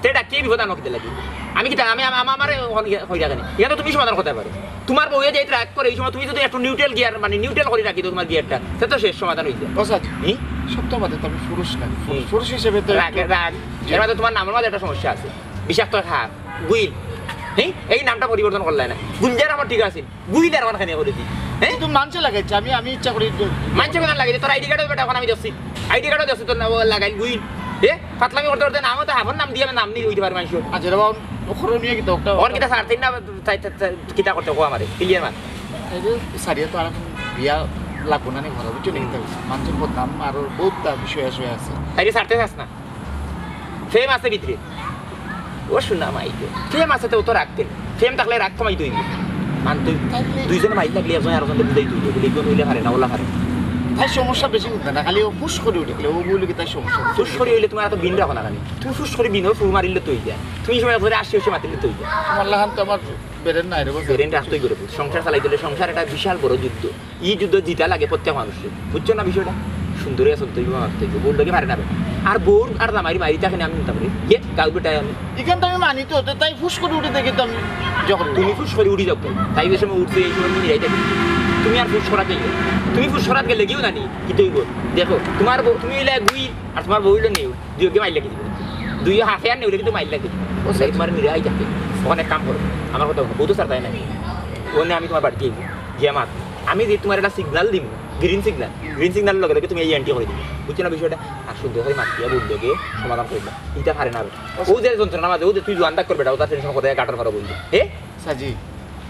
তে ডাকিয়ে বিপদ আনো কিতা লাগি? আমি কিতা, আমি, আমা-, আমা-, আমারে হন ইয়া-, হই রাখেনি। ইয়া তো তুমি সমাধান করতে পারো। তোমার বউয়ে যে রাগ করে, এই সময় তুমি যদি একটু নিউট্রাল গিয়ার, মানে নিউট্রাল করে রাখি তো তোমার গিয়ারটা, সে তো শেষ সমাধান হইছে। ও স্যার, হুম? সত্য কথা তো আমি পুরুষ না। পুরুষ, হুম। পুরুষ হিসেবে তো রাগ, রাগ। জি। এর মধ্যে তোমার নামের মাঝে একটা সমস্যা আছে। বিষাক্ত হার, গুইল। হ্যাঁ? এই নামটা পরিবর্তন করলে না। গুঞ্জার আমার ঠিক আছে। গুইল আর আমার খানে করে দি। হ্যাঁ? কিন্তু মানষে লাগাইছে, আমি, আমি ইচ্ছা করি যে মানষে কোথায় লাগাইছে? তোর আইডি কার্ডও বেটা এখন আমি দেখছি। আইডি কার্ডও দেখছি তোর নাম লাগাইল গুইল। এ? ফাতলামি করতে করতে নামও তো হাফর নাম দিয়ে আমি নাম নিয়ে হইতে পারে মানুষ। আচ্ছা, রে বাবা, ওর নিয়ে কিতা একটা ওর কিতা স্যার, তিন না, তাই, তাই, তাই, কিতা করতে কো আমারে? ক্লিয়ার মার। এই যে সারিয়া তো আর এখন বিয়া লাগবো না নি ঘরে, বুঝছো নি? হুম। মানষর বদনাম আর বহুত তা বিষয় আসবে আছে। তাই যে ছাড়তে চাস না? ফেম আছে ভিতরে। ও শোনা মাই গো। ফেম আছে তো, ও তো রাখতে। ফেম থাকলে রাগ কমাই দইবে। মান তুই তাইলে দুইজনে মাইর লাগলে একজন আরেকজনকে বুঝাই দইবে। বলে, "ইগুন হইলে পারে না, ওলা পারে।" তাই সমস্যা বেশি উঠবে না, খালি ও ফুস করে উঠে গেলে, ও বলে কি তাই সমস্যা। ফুস করে হইলে তোমার এত বিন রাখো না কেন? তুমি ফুস করে বিনো, ফুল মারিলে তো হইবে। তুমি এই সময় ধরে আসি আসি মাতিলে তো হইবে। তোমার লাখান তো আমার বেরেন নাই রে বাবা। বেরেন রাখতেই করে ফুস। সংসার চালাই দিলে সংসার একটা বিশাল বড় যুদ্ধ। ই যুদ্ধ জিতা লাগে প্রত্যেক মানুষের, বুঝছো না বিষয়টা? সুন্দরে চলতে হইব, মারতে হইব, বউর লগে পারে না। আর বউর আর জামাইর মারি থাকে না, আমি নিতাম রে। ইয়ে, গাউ বেটায় আমি। এখান তো আমি মানি তো, তো তাই ফুস করে উঠে দেখি তো আমি যখন তুমি ফুস করে উঠি যাও, তাই যে সময় উঠছে, এই সময় তুমি নিরাই থাকি। তুমি আর ফুস করাত যাইও। তুমি ফুস করাত গেলে কিও জানি, কি তো হইব? দেখো, তোমার বউ, তুমি হইলে গুই, আর তোমার বউ হইলে নেই। দুইকে মাইর লাগি দিবে। দুইও হাফে আর নেউলে কিন্তু মাইর লাগি দিবে। ও, তোমার নিরাই থাকে। ওখানে এক কাম করো। আমার কথা বলো। বউ তো ছাড়তায় না। ওখানে আমি তোমার বাড়িতে যাইব। গিয়া মাত। আমি যে তোমার একটা সিগন্যাল দিব, গ্রিন সিগন্যাল। গ্রিন সিগন্যালের লগে লগে তুমি এই এন্ট্রি করে দিবে। বুঝছো না বিষয়টা? আর সুন্দর করি মাতিয়া বললো গে, সমাধান করবো। ইটা পারে না বেটা। ও যে যন্ত্রণা মাঝে, ও যে তুই জোয়ান ডাক করবে, ওটা টেনশন করে গাটার ফারো বললি। হে? সাজি,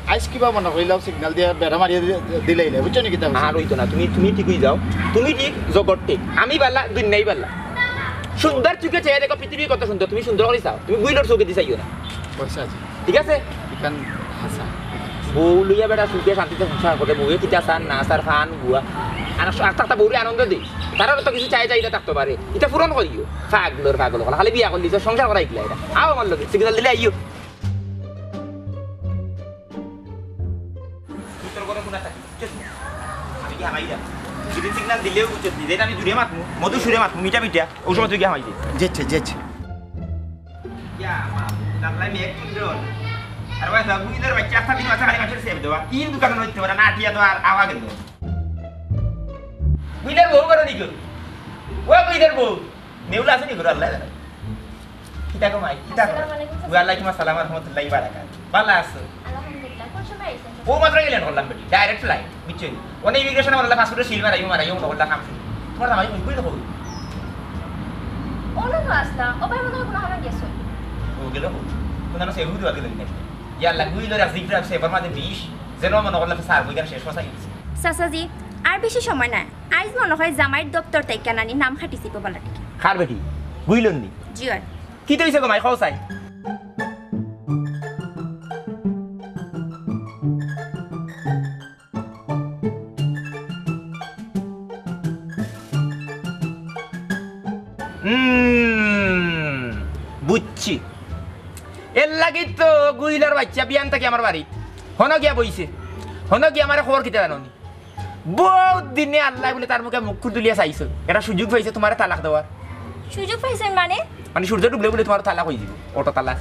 আইজ কিবা মনে করিলাও সিগন্যাল দিয়া বেড়া মারিয়া দি-, দিলাইলে, বুঝছো নি কিতা? আর হইতো না, তুমি, তুমি ঠিকই যাও, তুমি ঠিক, জগৎ ঠিক, আমি বালা, দুনিয়াই বালা। সুন্দর চোখে চেয়ে দেখো, পৃথিবী কত সুন্দর, তুমি সুন্দর করে চাও, তুমি গুইলর চোখে দি চাইও না। ও সাজি। ঠিক আছে? ইখান হাছা। বউ লইয়া বেটা সুখে শান্তিতে সংসার করে, বউয়ে কিতা চার না চার, ফান গুয়া। আর একটা বউরে আনন্দ দেই, তারারও তো কিছু চাই চাইলে থাকতে পারে, ইটা পূরণ করিও। পাগলর পাগল, খালি বিয়া করলি তো সংসার করাই দিলা এটা। আও আমার লগে, সিগন্যাল দিলে আইও। ভিতর করে কোনা থাকি, বুঝছস? আমি কি হামাই যা? যদি সিগন্যাল দিলেও বুঝছস নি, যেটা আমি জুড়ে মাতমু, মধু সুরে মাতমু, মিঠা মিঠা, ওই সময় তুই কি হামাই দে? যেছে, যেছে। ইয়া, মা, আল্লাহ মেঘ তুলল। আর ভাই, সব বুঝলে ভাই, চারটা দিন আছে খালি মাছের সেব দেওয়া। তিন দোকানে নইতে পারে না, আটিয়া তো আর আওয়া গেল। বুঝলে বউ করো নিকো? ও বুঝলে বউ? নেউলা আছে নি ঘরে আল্লাহ জানে। কিতা গো মাই, কিতা গো? আসসালামু আলাইকুম। ওয়ালাইকুম আসসালাম ওয়া রাহমাতুল্লাহি ওয়া বারাকাতুহু। ভালা আছো? আলহামদুলিল্লাহ। কোন সময় আইছেন? ও মাত্র গেলেন করলাম বেটি, ডাইরেক্ট ফ্লাইট, বুঝছো নি? অনে ইমিগ্রেশনে বললা পাসপোর্টে সিল মারাইও, মারাইও, বললা কাম শুরু। তোমার জামাই কই, কই দেখো? ওলো তো আসলা, ও ভাই মনে হয় কোনো হামে গেছো। ও গেল কই? কোন জানো সেহু দেওয়া গেল না। ইয়া আল্লাহ, গুই লড়া জিব্রা সেবার মাঝে বিষ, যেন মনে করলা স্যার বইগার শেষ কথা গেছে। চাচাজি, আর বেশি সময় নাই। আইজ মনে হয় জামাইর দপ্তর তাইকা নানি নাম খাটিছি বালা টিকে। খার বেটি, গুইলন নি? জি অয়। কিতা অইছে গো মাই, কও চাই? উম, বুঝছি। এর লাগি তো গুইলার বাচ্চা বিয়ান থাকি আমার বাড়ি। হনো গিয়া বইছে। হনো গিয়া আমারে খবর কিতা জানো নি? বহুত দিনে আল্লাহ বলে তার মুখে মুখ তুলিয়া চাইছো। এটা সুযোগ পাইছে তোমারে তালাক দেওয়ার। সুযোগ পাইছে মানে? মানে সূর্য ডুবলে বলে তোমার তালাক হয়ে দিব, অটো তালাক।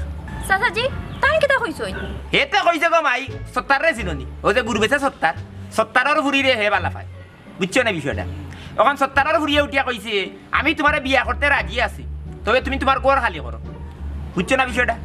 চাচাজি, তাই কিতা কইছই? হে তো কইছে গো মাই, সত্তাররে চিনো নি? ও যে গুরু বেচে সত্তার, সত্তারর ফুরিরে হে বালা পায়। বুঝছো না বিষয়টা? এখন সত্তারর ফুরিয়ে উঠিয়া কইছে, "আমি তোমারে বিয়া করতে রাজি আছি, তবে তুমি তোমার ঘর খালি করো।" বুঝছো না বিষয়টা?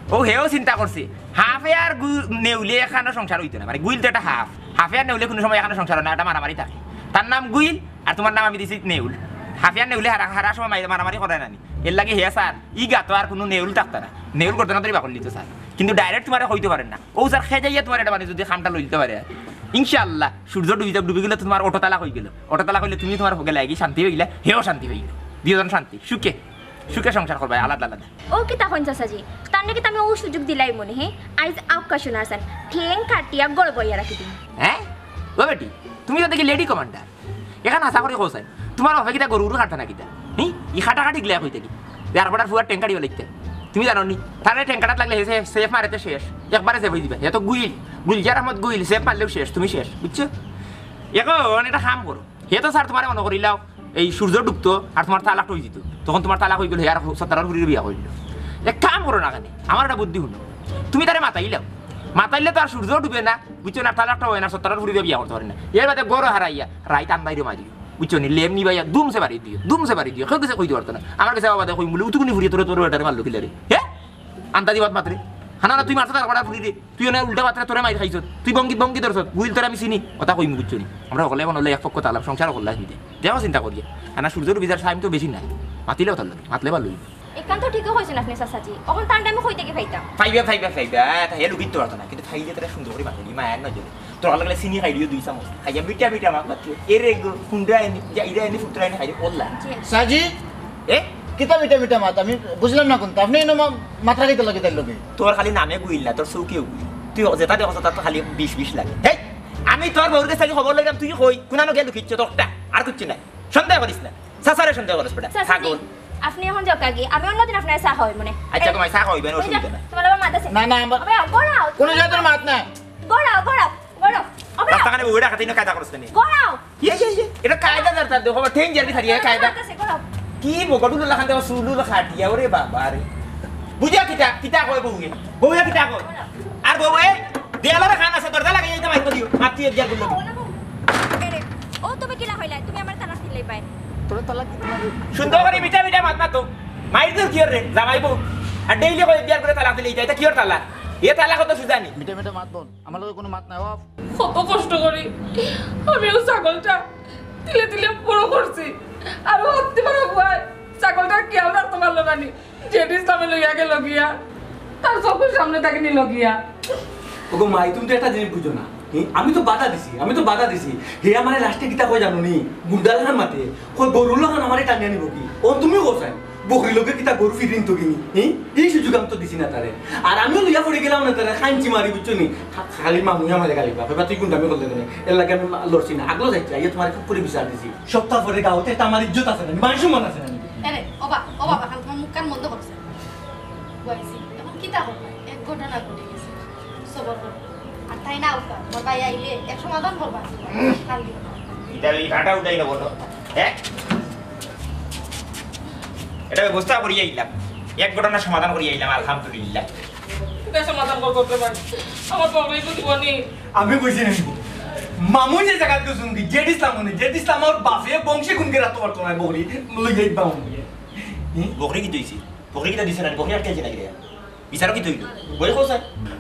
ও হেও চিন্তা করছে, হাফে আর গু-, নেউলে এখানো সংসার হইতো না। মানে গুইল তো একটা হাফ, হাফে আর নেউলে কোনো সময় এখানো সংসার হয় না, এটা মারামারি থাকে। তার নাম গুইল, আর তোমার নাম আমি দিছি নেউল। হাফে আর নেউলে হারা, হারা সময় মাই-, মারামারি করে না নি। এর লাগি হে স্যার, ই গাতো আর কোনো নেউল থাকতো না। নেউল করতো না, ধরি বাকল নিত স্যার। কিন্তু ডাইরেক্ট তোমারে কইতে পারেন না। ও স্যার, খেজাইয়া তোমার এটা মানে যদি খামটা লইতে পারে, ইনশাআল্লাহ, সূর্য ডুবি যাক, ডুবি গেলে তো তোমার অটো তালাক হয়ে গেল। অটো তালাক হইলে তুমি তোমার হগে লাগি শান্তি হইলা, হেও শান্তি হইল। দুইজন শান্তি, সুখে, সুখে সংসার করবা আলাদা আলাদা। ও কিতা কইন চাচাজি? তার নাকি আমি ও সুযোগ দিলাই মনে, হে? আইজ আউকা শোনা আছেন, ঠেং কাটিয়া গড় বইয়া রাখি দিন। হ্যাঁ? ও বেটি, তুমি তো দেখি লেডি কমান্ডার। এখান আশা করি কও চাই। তোমার বাপে কিতা গরু গরু কাটতা না কিতা? হি? ই কাটাকাটি গিলা কই থাকি? এয়ারপোর্টর ফুয়ার ট্যাঙ্কারি বানাইতে। তুমি জানো নি? তারে ট্যাঙ্কারাত লাগলে হে সে-, সেফ মারেতে শেষ। একবারে সেফ হয়ে দিবা। হে তো গুইল। গুলজার আহমদ গুইল, সেফ মারলেও শেষ, তুমি শেষ। বুঝছো? এখন একটা কাম করো। হে তো স্যার তোমারে মনে করিলাও, এই সূর্য ডুবতো আর তোমার তালাক হয়ে যেত। তখন তোমার তালাক হয়ে গেল, হে আর সত্তারর ফুরির বিয়া করলো। এক কাম করো না কেনে, আমার একটা বুদ্ধি শুনো। তুমি তারে মাতাইলাও। মাতাইলে তো আর সূর্য ডুবে না, বুঝছো না, তালাকটা হয় না, সত্তারর ফুরিরে বিয়া করতে পারে না। এর বাদে গরো হারাইয়া, রাইত আন্দাইরে মারিও। বুঝছো নি? লেম নিবাইয়া, দুমসে বাড়ি দিও, দুমসে বাড়ি দিও। কেউ কিছু কইতে পারতো না। আমার কাছে বাবা দেখো, কই বলে, "উতুকুনি ফুরিয়ে তোরে, তোরে বেটারে মারলো কিলারে?" হে? আন্দাজি বাত মাতরে। হানা না, তুই মারতে তার কড়া ফুরিরে। তুই ওনে উল্টা মাতরে, তোরে মাইর খাইছত। তুই ভঙ্গি, ভঙ্গি ধরছত। গুইল তোরে আমি চিনি। কথা কইমু, বুঝছো নি? আমরা হকলে মনে হলে এক পক্ষ তালাম, সংসার করলে আসবি দে। দেখো চিন্তা করিয়া। আনা সূর্য ডুবি যার টাইম তো বেশি নাই। মাতিলেও তার লগে। মাতলে ভালো হইবে। এখান তো ঠিকই কইছেন আপনি, চাচাজি। অখন তার টাইমে কই থেকে পাইতাম? পাইবা, পাইবা, পাইবা। তা হে লুকিত তো পারতো না। কিন্তু খাইলে তারা সুন্দর করে মাতলি, মায়ের নজরে। তোর লাগলে চিনি খাইলিও দুই চামচ। খাইয়া মিঠা মিঠা মাত মাতলি। এরে গো, কুন্ডা এনে, যা ইরা এনে ফুটরা এনে খাইলে, ওল্লা। জি। সাজি? এ? কিতা মিঠা মিঠা মাত? আমি বুঝলাম না কোনটা। আপনি এনে মা-, মাত্রা কিতা লাগে তার লগে? তোর খালি নামে গুইল না, তোর চৌকেও গুইল। তুই যেটা দেখছ, তার তো খালি বিষ বিষ লাগে। হেই, আমি তোর বউর কাছে খবর লইলাম, তুই কই? কোনানো গেল কিচ্ছু তোরটা? আর কিচ্ছু নাই। সন্দেহ করিস না। চাচারে সন্দেহ করিস বেটা। চাচাজি, ছাগল। আপনি এখন যাও কাকি, আমি অন্যদিন আপনার চা খাওয়াই মনে। আচ্ছা, এই, তোমায় চা খাওয়াইবেন, ওই অসুবিধা যাও, নাই। তোমার বাবা মাত আছে। না, না, আমার আবে, গড়াও। কোনো জাতের মাত নাই। গড়াও, গড়াও, গড়াও। আবে, রাস্তাখানে বউরে ডাকাতি না কায়দা করিস না। গড়াও। ইয়ে, ইয়ে, ইয়ে। এটা কায়দা দরকার, দেখো, ঠেং জারি খালি, কায়দা। মাত আছে, গড়াও। কি বগডুল লাখান দেওয়া, সুলু লাখাটিয়া, ওরে বাবা রে। বুঝা কিতা, কিতা কয় বউয়ে? বউয়ে কিতা কয়? আর বউয়ে দেয়ালর খান আছে, দরজা লাগাই যাইতে মাইর দিও। মাতি এক জার বললো। এরে, ও তুমি কিলা কইলা? তুমি আমার তালাক দিলাই পায়। তোর তালাক দিতে পারে। সুন্দর করে মিঠা মিঠা মাত মাতো। মাইর দিও কিওর রে, জামাই বউ। আর ডেইলি কই বিয়ার করে তালাক দিলে এটা, এটা কিওর তালাক? এ তালাক কত সুজানি? মিঠা মিঠা মাত বল। আমার লগে কোনো মাত নাই, অফ। কত কষ্ট করি আমি ও ছাগলটা তিলে তিলে বড় করছি। আর ও অতি বড় পুয়ায় ছাগলটার খেয়াল রাখতো পারলো না নি। জেড ইসলামে লইয়া গেল গিয়া, তার চকুর সামনে থাকি নিল গিয়া। ওগো মাই, তুমি তো একটা জিনিস বুঝো না। হুম? আমি তো বাধা দিছি, আমি তো বাধা দিছি। হে আমারে লাস্টে কিতা কয় জানো নি? গুন্ডা লাখান মাতে। কয় গরু লাখান আমারে টানিয়া নিব কি? ও তুমিও কও চাই। বকরি লগে কিতা গরু ফিরিন তো কিনি? হুম? এই সুযোগ আমি তো দিছি না তারে। আর আমিও লইয়া পড়ি গেলাম না তারে, খাইনচি মারি, বুঝছো নি? খা-, খালি মামুয়ে আমারে গালি পাবে। বা তুই গুন্ডামি করলে কেনে? এর লাগি আমি মা-, লড়ছি না। আগলো যাইছি, আইয়া তোমারে খুব করে বিচার দিছি। সপ্তাহ পরে গাঁওতে একটা আমার ইজ্জত আছে না, মান সম্মান আছে না। এরে, ও বা-, ও বাবা, খান তোমার মুখ কান বন্ধ করছে। বুঝছি, এখন কিতা করবা? এক ঘটনা ঘটে গেছে, সবর করো। আর তাই না উঠবা, তোমার ভাই আইলে এক সমাধান করবা। কাল দিন। এটা ওই কাটা উঠাই না বলো, হ্যাঁ? এটা ব্যবস্থা করিয়া আইলাম, এক ঘটনা সমাধান করিয়া আইলাম, আলহামদুলিল্লাহ। এটা সমাধান কর করতে পারি, আমার প্রবলেম তো জীবনে। আমি কইছি না, মামু যে জায়গাত গেছুন কি, জেড ইসলাম মনে, জেড ইসলাম আমার বাপে বংশে কোনকে রাখতে পারতো না, বকরি লই যাই বামু। বকরি কি তুইছি? বকরি কিতা দিছে না? বকরি আটকাইছে নাকি রে? বিচারও কি তুইল? বই খোঁজ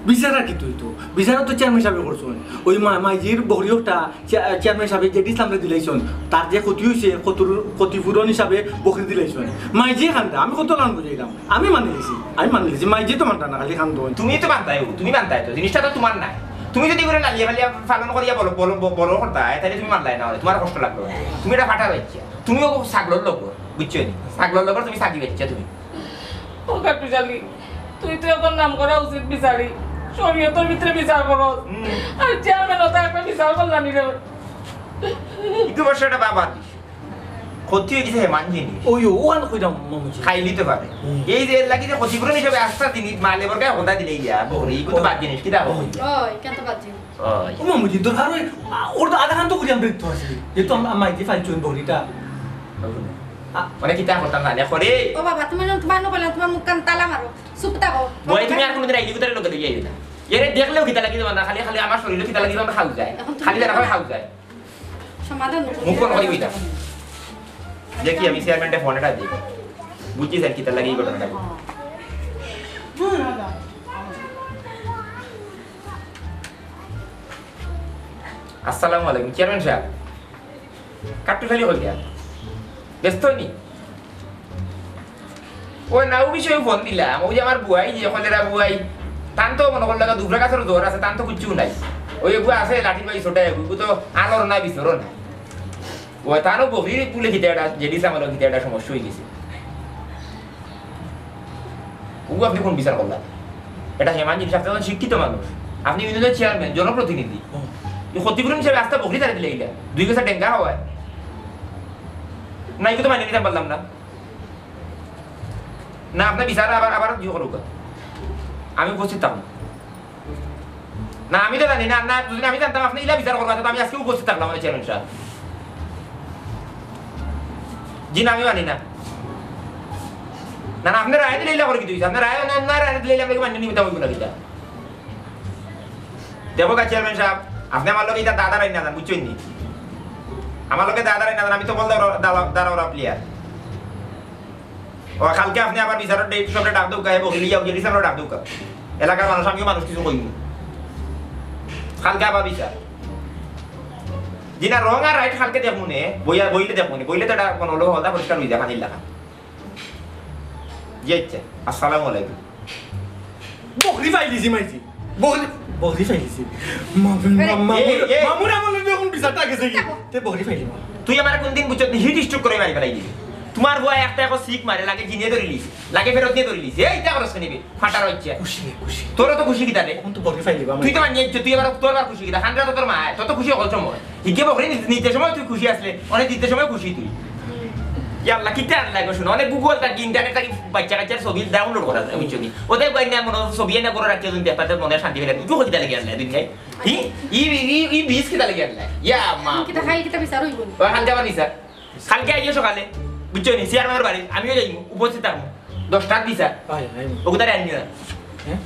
বিচার আর কি তুই তো? বিচারও তো চেয়ারম্যান সাহেবে করছুন। ওই মা-, মাইজির বকরি একটা চে-, চেয়ারম্যান সাহেবে জেড ইসলামরে দিলাইছুন। তার যে ক্ষতি হইছে, ক্ষতির, ক্ষতিপূরণ হিসাবে বকরি দিলাইছুন। মাইজি খান্দা, আমি কত লান বুঝাইলাম। আমি মানি লিছি, আমি মানি লিছি। মাইজি তো মানতা না, খালি খান্দো। তুমি তো মানতায়, তুমি মানতায় তো। জিনিসটা তো তোমার না। তুমি যদি করে লালিয়া ফালিয়া পালন করিয়া বলো, বলো, ব-, বড় করতায়, তাহলে তুমি মানলায় না, তোমার কষ্ট লাগলো না। তুমি এটা ফাটা রয়েছে। তুমিও ছাগলর লোক, বুঝছো নি? ছাগলর লোক, তুমি ছাগি বেচছো তুমি। ও কাটুশালী, তুই তো এখন নাম করা উচিত বিচারি, শরীয়তর ভিতরে বিচার করস। হুম। আর চেয়ারম্যান ওটা একটা বিচার করলাম নি রে। ইকু বর্ষ এটা বাবা দিস। ক্ষতি হয়ে গেছে, হে মানছি নি। ওই, ও আন কইরাম, মামুজি। খাইলি তো পারে। হুম। এই যে এর লাগি যে ক্ষতিপূরণ হিসাবে আস্তা দিন, মা লেবর গায়ে কথা দিলে ইয়া, বকরি, ইকু তো বাদ জিনিস, কিতা বকরি? ও, এখান তো বাদ জিনিস। ওই। ও মামুজি, দরকার হয়, আ, ওর তো আধা ঘন্টা করিয়া আমি দেখতে আছি। যেহেতু আম-, আমার যে ফাইল চুন বকরিটা। আ- মানে কিতা করতাম না, দেখো রে। ও বাবা, তুমি না, তোমার না বললাম, তোমার মুখ কান তালা মারো। চুপ থাকো। বই, তুমি আর কোনোদিন আইডি কোথায় লোকে লইয়া আইবে না। এরে দেখলেও কিতা লাগি তোমার না, খালি, খালি আমার শরীরে কিতা লাগি তোমার খাও যায়। এখন তুমি খালি দেখা হয় খাও যায়। সমাধান করো। মুখ কোন করিবি না। দেখি আমি চেয়ারম্যানটা ফোন এটা দিই। বুঝছি স্যার, কিতা লাগি এই ঘটনাটা। আসসালামু আলাইকুম, চেয়ারম্যান সাহেব। কাট্টু খালি হইয়া। ব্যস্ত নি? ওই না, ওই বিষয়ে ফোন দিলাম। ওই যে আমার বুয়াই, যে কলেরা বুয়াই, তান তো মনে করলে দুবরা গাছের জ্বর আছে, তান তো কিচ্ছু নাই। ওই এগু আছে, লাঠির বাড়ি ছোটা এগু, এগু তো আলোর না, বিচরও না। ওই তারও বকরির পুলে কিতা একটা, জেডিস আমারও কিতা একটা সমস্যা হয়ে গেছে। ওগু আপনি কোন বিচার করলা? এটা হেমান জিনিস, আপনি একজন শিক্ষিত মানুষ, আপনি ইউনিয়নের চেয়ারম্যান, জনপ্রতিনিধি। হুম। এই ক্ষতিপূরণ হিসেবে আস্তা বকরি তারা দিলে ইলা। দুই গেছে ডেঙ্গা হওয়ায়। না, এগুলো তো মানিয়ে নিতাম পারলাম না। না, আপনি বিচার আবার, আবার ইয়ে করুক। আমি উপস্থিত থাকবো। না, আমি তো জানি না, না, যদি আমি জানতাম আপনি ইলা বিচার করবেন, তো আমি আজকে উপস্থিত থাকলাম, আমি চেয়ারম্যান সাহেব। জি না, আমি মানি না। না, না, আপনি রায় দিলে ইলা করে কি তুই? আপনি রায় না, না, রায় দিলে ইলা আপনাকে মান্য নিমিত্ত হইব না কিতা? দেখো গা চেয়ারম্যান সাহেব, আপনি আমার লগে এটা দাদা রাই না যান, বুঝছেন নি? আমার লগে দাদা রাই না যান, আমি তো বল দাদা, দাদা, দাদা ওরা প্লেয়ার। ও, কালকে আপনি আবার বিচারর ডেট সবটা ডাক দেউক্কা, হে বকিল ইয়া উকিল, বিচারর ডাক দেউক্কা। এলাকার মানুষ, আমিও মানুষ কিছু কইমু। কালকে আবার বিচার। জি না, wrong আর right কালকে দেখমু নে, বইয়া, বইলে দেখমু নে, বইলে তো এটা কোনো হলো হলদা পরিষ্কার হয়ে যায়, পানির লেখা। জি আচ্ছা, আসসালামু আলাইকুম। বকরি ফাইলিছি মাইজি। বকরি, বকরি ফাইলিছি। মামুর, এ, মা-, মামুর, এ, এ। মামুর আমলে তো এখন বিচারটা গেছে কি? তে বকরি ফাইলি মা। তুই আমার কোন দিন বুঝছত নি? হিট স্ট্রোক করে মারি ফেলাই দিবি। তোমার বুয়া একটা এখন সিক মারে, লাগে জিনে ধরিলিস, লাগে ফেরত নিয়ে ধরিলিস। এই, ইটা খরচ নিবি, ফাটার হচ্ছে। খুশি, খুশি। তোর তো খুশি কিতা রে? এখন তো বকরি ফাইলি মা। তুই তো মানিয়ে, তুই আবার, তোর আবার খুশি কিতা? খানরা তো তোর মা, তোর তো খুশি হকল সময়। হিগে বকরি নি-, নিতে সময় তুই খুশি আসলে, অনেক দিতে সময় খুশি তুই। ইয়া আল্লাহ, কিতা আল্লাহ গো, শুনো, অনেক Google থাকি, internet থাকি বাচ্চা কাচ্চার ছবি download করা যায়, বুঝছো নি? ওদের কই না মনে ছবি এনে করে রাখতে যদি দেখতে মনে শান্তি পেলে, তুই কিতা লাগে আল্লাহ দিন খাই? ই, ই, ই, ই বিষ কিতা লাগে আল্লাহ? ইয়া মা। কিতা খাই, কিতা বিচার হইব? ও, কালকে আবার বিচার। কালকে আইও সকালে, বুঝছো নি? চেয়ারম্যানের বাড়ি, আমিও যাইমু, উপস্থিত থাকমু। দশটার বিচার। আয়, আয়। ওগুতারে আনিও না। হ্যাঁ?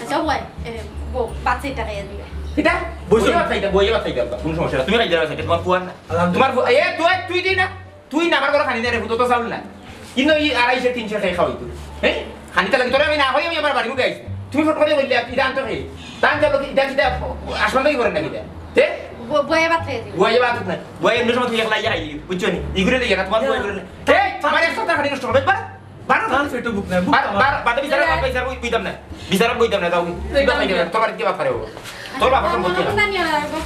আচ্ছা, ওই, এ, বউ, বাচ্চা এটা খাইয়া দিবে। কিতা? বইয়ে বাচ্চা এটা, বইয়ে বাচ্চা এটা, কোনো সমস্যা না। তুমি খাইতে পারো, তোমার ফুয়ার না। আলহামদুলিল্লাহ। তোমার ফুয়া, এ, তুই, তুই দি না। তুই না, আমার ঘরে খানি নাই রে, ফুটো তো চাউল নাই। কিন্তু এই আড়াইশো, তিনশো টাকা খাওয়াই তুই। হ্যাঁ? খানি তার লাগি তোরে আমি না খাই, আমি আমার বাড়ি মুখে আইছি। তুমি ফটো করে বললে, এটা আনতে খাই। তা আনতে হলো কি, এটা, এটা আসমান থেকে করেন না কিতা? তে? বইয়া ভাত খাই দিও। বইয়া ভাত না। বইয়া এমনি সময় তুমি একলা ইয়া খাইলি, বুঝছো নি? ইগুরে লইয়া না, তোমার বই ইগুরে লইয়া। এই, আমার এক সপ্তাহ খালি নষ্ট হবে, বারো। বারো। তার পেটে ভুক নাই, ভুক বারো, আমার। বারো, বাদ দে, বিচার, বারো। বাদ দে, বিচার, ওই, ওই দাম না। বিচার, ওই দাম না, যাও। ওই দাম না। তোর বাড়িতে ভাত খাবে। তোর বাবা সম্পত্তি না। না, নিয়ে আসবো।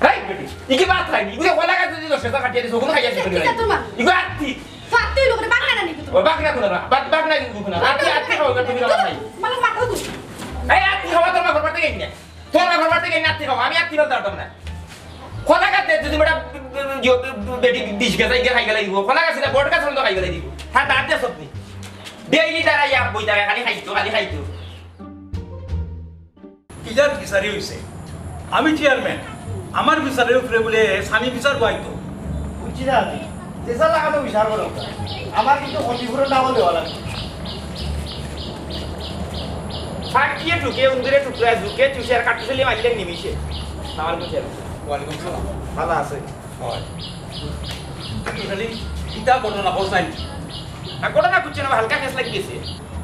এই, বেটি, ইকে ভাত খাইনি। ইগুরে কলা গাছ যদি দশ হাজার কাটিয়ে দিস, ওগুলো খাইয়া দিস। ঠিক আছে, তোমার। ইগো আত্তি। ফাত্তি লোক, বাংলা না নি তো। ও, বাংলা কোনো না। বাদ, বাংলা কিন্তু কোনো না। আত্তি, আত্তি খাও, তুমি খাও নাই। মানে, মাথা দুষ। এই, আত্তি খাওয়া তোর বাবার বাড়িতে গেলি না। তোর বাবার বাড়িতে গেলি না, আত্তি খাওয়া। আমি আত্তি বলতে পারতাম না। কলা গাছ দে, যদি বেটা, ইয়ো, বেটি বিষ গাছ, ইগে খাই গেলাই দিব। কলা গাছ না, বট গাছ হলে তো খাই গেলাই দিব। হ্যাঁ, দাঁত দে সব নি। ডেইলি তারা ইয়া বই তারা খালি খাইতো, খালি খাইতো। কিজার বিচারি হইছে? আমি চেয়ারম্যান, আমার বিচারের উপরে বলে সানি বিচার বইতো। বুঝছি না আমি, যেসা লাগানো বিচার করো। আমার কিন্তু ক্ষতিপূরণ না হলে ভালো লাগবে। ফাঁকিয়ে ঢুকে, উন্দুরে টুকরা, ঝুঁকে, চুষে আর কাটতে চলিয়ে মারলেন নিমিষে। আমার বুঝে। ওয়ালাইকুম সালাম। ভালো আছে? হয়। খালি কিতা ঘটনা বলছেন? আর ঘটনা বুঝছে না, হালকা কেস লাগি গেছে।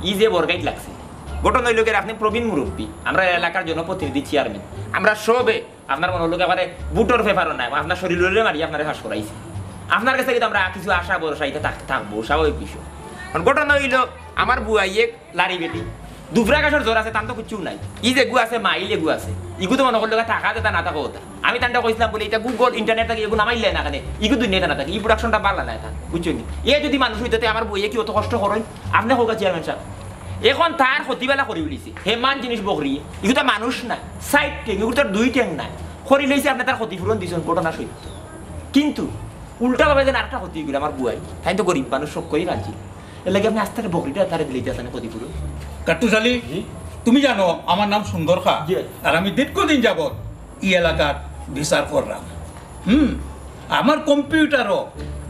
ই যে বরগাইট লাগছে। ঘটনা হইল গিয়ে, আপনি প্রবীণ মুরব্বী, আমরা এলাকার জনপ্রতিনিধি চেয়ারম্যান, আমরা সবে আপনার মনে হলো একেবারে বুটর পেপারও নাই, আপনার শরীর লড়ে মারি আপনারে ফাঁস করাইছি। আপনার কাছে কিন্তু আমরা কিছু আশা ভরসা ইটা থাক-, থাকবো, স্বাভাবিক বিষয়। কারণ ঘটনা হইল, আমার বুয়াই এক লারি বেটি, দুবরা গাছর জ্বর আছে, তান তো কিচ্ছু নাই। ই যেগু আছে, মাইল এগু আছে, ইগু তো মনে করলো টাকা যেটা না থাকো ওটা। আমি তানটা কইছিলাম বলে, এটা গুগল, ইন্টারনেট থাকি এগু নামাইলে না কেনে, ইগু দুনিয়া না থাকে, ই প্রোডাকশনটা বালা না এটা, বুঝছো নি? এ যদি মানুষ হইতে, তে আমার বইয়ে কি অত কষ্ট করইন? আপনি কউক্কা চেয়ারম্যান সাহেব। এখন তার ক্ষতিবালা করি উলিছে, হে মান জিনিস বকরি, ইগু তো মানুষ না, সাইড ঠেং, ইগু তো দুই ঠেং নাই, করি লইছে, আপনি তার ক্ষতিপূরণ দিছেন, ঘটনা সত্য। কিন্তু উল্টাভাবে যেন আরেকটা ক্ষতি হইল আমার বুয়াই, তাই তো গরিব মানুষ, সব করি রাজি। এর লাগে আপনি আস্তে বকরিটা তারে দিলে যাতে ক্ষতিপূরণ। কাট্টুশালী, জি। তুমি জানো আমার নাম সুন্দর খা, জি। আর আমি দীর্ঘদিন যাবত এই এলাকার বিচার করলাম। হুম, আমার কম্পিউটারও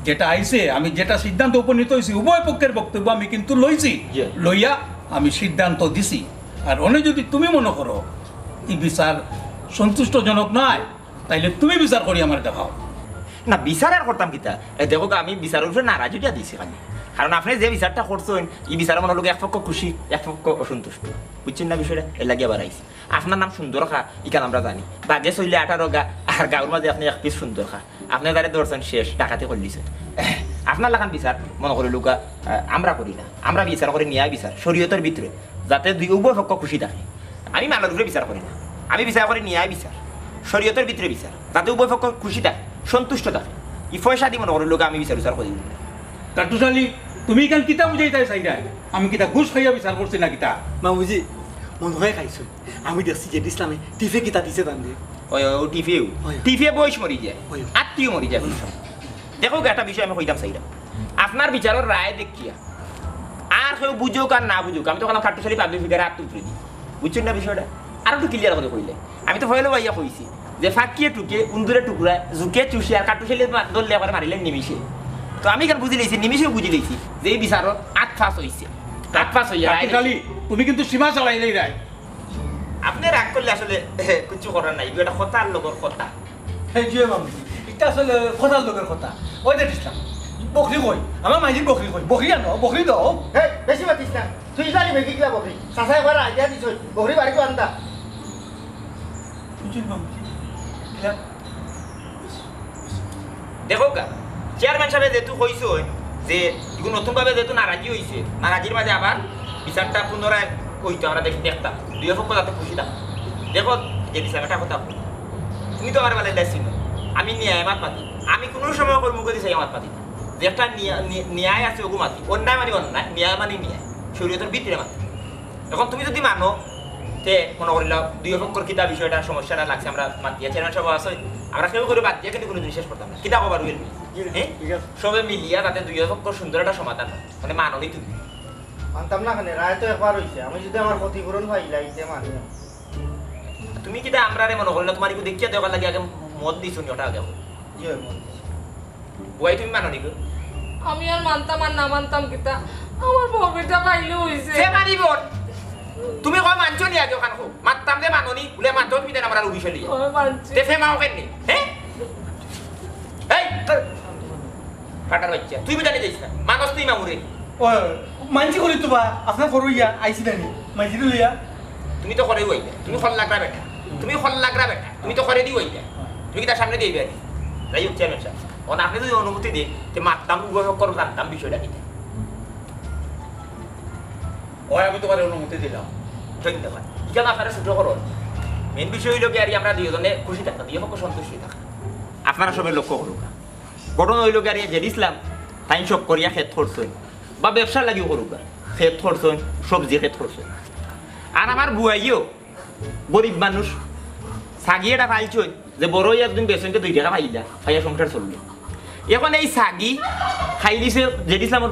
যেটা আইছে, আমি যেটা সিদ্ধান্ত উপনীত হইছি, উভয় পক্ষের বক্তব্য আমি কিন্তু লইছি, জি। লইয়া আমি সিদ্ধান্ত দিছি। আর অনে যদি তুমি মনে করো এই বিচার সন্তুষ্টজনক নয়, তাইলে তুমি বিচার করি আমার দেখাও। না, বিচার আর করতাম কিতা? এ, দেখো গা, আমি বিচারর উপরে নারাজি দিয়া দিছি খালি। কারণ আপনি যে বিচারটা করছেন, এই বিচারে মনে হলো এক পক্ষ খুশি, এক পক্ষ অসন্তুষ্ট। বুঝছেন না বিষয়টা? এর লাগি আবার আইছি। আপনার নাম সুন্দর খা, ইখান আমরা জানি। বাঘে ছইলে আঠারো গা, আর গাঁওর মাঝে আপনি এক পিস সুন্দর খা। আপনি তারে ধরছেন শেষ, ডাকাতি করলিছেন। আপনার লাখান বিচার মনে করি লোকা, আহ, আমরা করি না। আমরা বিচার করি ন্যায় বিচার, শরীয়তর ভিতরে। যাতে দুই উভয় পক্ষ খুশি থাকে। আমি মানর উপরে বিচার করি না, আমি বিচার করি ন্যায় বিচার, শরীয়তর ভিতরে বিচার, যাতে উভয় পক্ষ খুশি থাকে, সন্তুষ্ট থাকে। ই পয়সা দি মনে করি লোকে আমি বিচার উচার করি না। কাট্টুশালী, তুমি ইখান কিতা বুঝাইতায় চাইরায়? আমি কিতা ঘুষ খাইয়া বিচার করছি না কিতা? মামুজি, মনে হয় খাইছো। আমি দেখছি যে ইসলামে টিফে কিতা দিছে তান দে। ওই, ওই, ও টিফেও। ওই। টিফে বয়স মরি যায়, ওই। আত্মীয় মরি যায়। দেখো, একটা বিষয় আমি কইতাম চাইরাম। আপনার বিচারর রায় দেখিয়া আর কেউ বুঝুক আর না বুঝুক, আমি তো কইলাম কাট্টুশালী পাবলিক ফিগারে আত তুলে দি। বুঝছেন না বিষয়টা? আর একটু ক্লিয়ার করে কইলে। আমি তো পয়লা ভাইয়া কইছি যে ফাঁকিয়ে টুকে, উন্দুরে টুকরা, জুকে চুষে আর কাট্টুশালী মা-, ধরলে একবারে মারিলেন নিমিষে। তো আমি ইখান বুঝি লইছি, নিমিষেও বুঝি লইছি যে এই বিচারর আত ফাঁস হইছে। আত ফাঁস হইয়া রায় কাট্টুশালী, তুমি কিন্তু সীমা ছাড়াইলাইরায়। আপনি রাগ করলে আসলে, এ, কিচ্ছু করার নাই, এটা কথার লগর কথা। হে, জি মামু, এটা আসলে কথার লগর কথা। ওই দেখ ইসলাম, বকরি কই? আমার মাঝি বকরি কই? বকরি আনো, বকরি দাও। হে, বেশি মাতিস না। তুই জানি বেগি কিলা বকরি? চাচা একবার আইডিয়া দিছ, বকরি বাড়িত আনতা। বুঝলি মামু? ইলা দেখো কা, চেয়ারম্যান সাহেব যেহেতু কইছইন যে ইগু নতুনভাবে যেহেতু নারাজি হইছে, নারাজির মাঝে আবার বিচারটা পুনরায় হইতো, আমরা দেখ-, দেখতাম, দুই পক্ষ যাতে খুশি থাকে। দেখো, যে বিচার একটা কথা কই, তুমি তো আমার বেলায় লেসি না, আমি ন্যায় মাত মাতি, আমি কোনো সময় ওর মুখে দিয়ে মাত মাতি না। যে একটা নিয়া-, নি-, ন্যায় আছে ওগু মাতি, অন্যায় মানে অন্যায়, ন্যায় মানে ন্যায়, শরীয়তর ভিতরে মাতি। এখন তুমি যদি মানো, তে মনে করিলাম দুই পক্ষর কিতা বিষয়টা সমস্যাটা লাগছে, আমরা মাতিয়া চেয়ারম্যান সাহেব আছে, আমরা কেউ করে বাদ দিয়ে কিন্তু কোনো জিনিস শেষ করতাম না। কিতা খবর হইল? জি, হ্যাঁ? ঠিক আছে। সবে মিলিয়া তাতে দুই পক্ষ সুন্দর একটা সমাধান হয়। মানে মাননি তুমি। মানতাম না কেনে, রায় তো একবার হইছে, আমি যদি আমার ক্ষতিপূরণ পাইলাই, তে মানি। তুমি কিতা আমরারে মনে করিলা, তোমার ইগু দেখিয়া দেওয়ার লাগি আগে মত দিছো নি, ওটা আগে। জি, হয়, মত দিছি। বুয়াই তুমি মানো নি গো? আমি আর মানতাম আর না মানতাম কিতা? আমার বউর বেটা পাইলে হইছে। সে মানিব। তুমি কও মানছো নি আগে ওখান কও। মারতাম যে মানো নি, বলে মারতো তুমি দেন আমরা রুগী চলি। আমি মানছি। তে ফে মাও কেন নি? হ্যাঁ? এই, তোর ফাটার বাচ্চা, তুই বুঝানি যাইস না। মানস তুই মামুরে। ও, মানছি করি তো বা, আপনার করো ইয়া, আইছি না নি? মাইজি লইয়া। তুমি তো করে হইলে, তুমি খল লাগরা বেটা। তুমি খল লাগরা বেটা, তুমি তো করে দি হইলে। তুমি কিতা সামনে দিয়া আইবায় নি? যাই হউক, চেয়ারম্যান সাব, অখন আপনে যুদি অনুমতি দেইন, তে মাততাম, উভয় পক্ষর জানতাম বিষয়টা কিতা। অয়, আমি তুমারে অনুমতি দিলাম। ধন্যবাদ। ইখান আপনারে ছুটো করো। মেইন বিষয় অইলো গিয়া আর আমরা দুইওজনে খুশি থাকতাম, দুইও পক্ষ সন্তুষ্ট অই থাকতাম। আপনারা সবে লক্ষ্য করউক্কা, ঘটনা অইলো গিয়া আর জেড ইসলাম, তাইন শখ করিয়া খেত করছইন, বা ব্যবসার লাগিও করউক্কা, খেত করছইন, সবজি খেত করছইন। আর আমার বুয়াইও গরিব মানুষ, ছাগি এটা পালছইন, যে বড় অইয়া একদিন বেচইন, তে দুই টেকা পাইলা, পাইয়া সংসার চললো। অখন এই ছাগি খাইলিছে জেড ইসলামর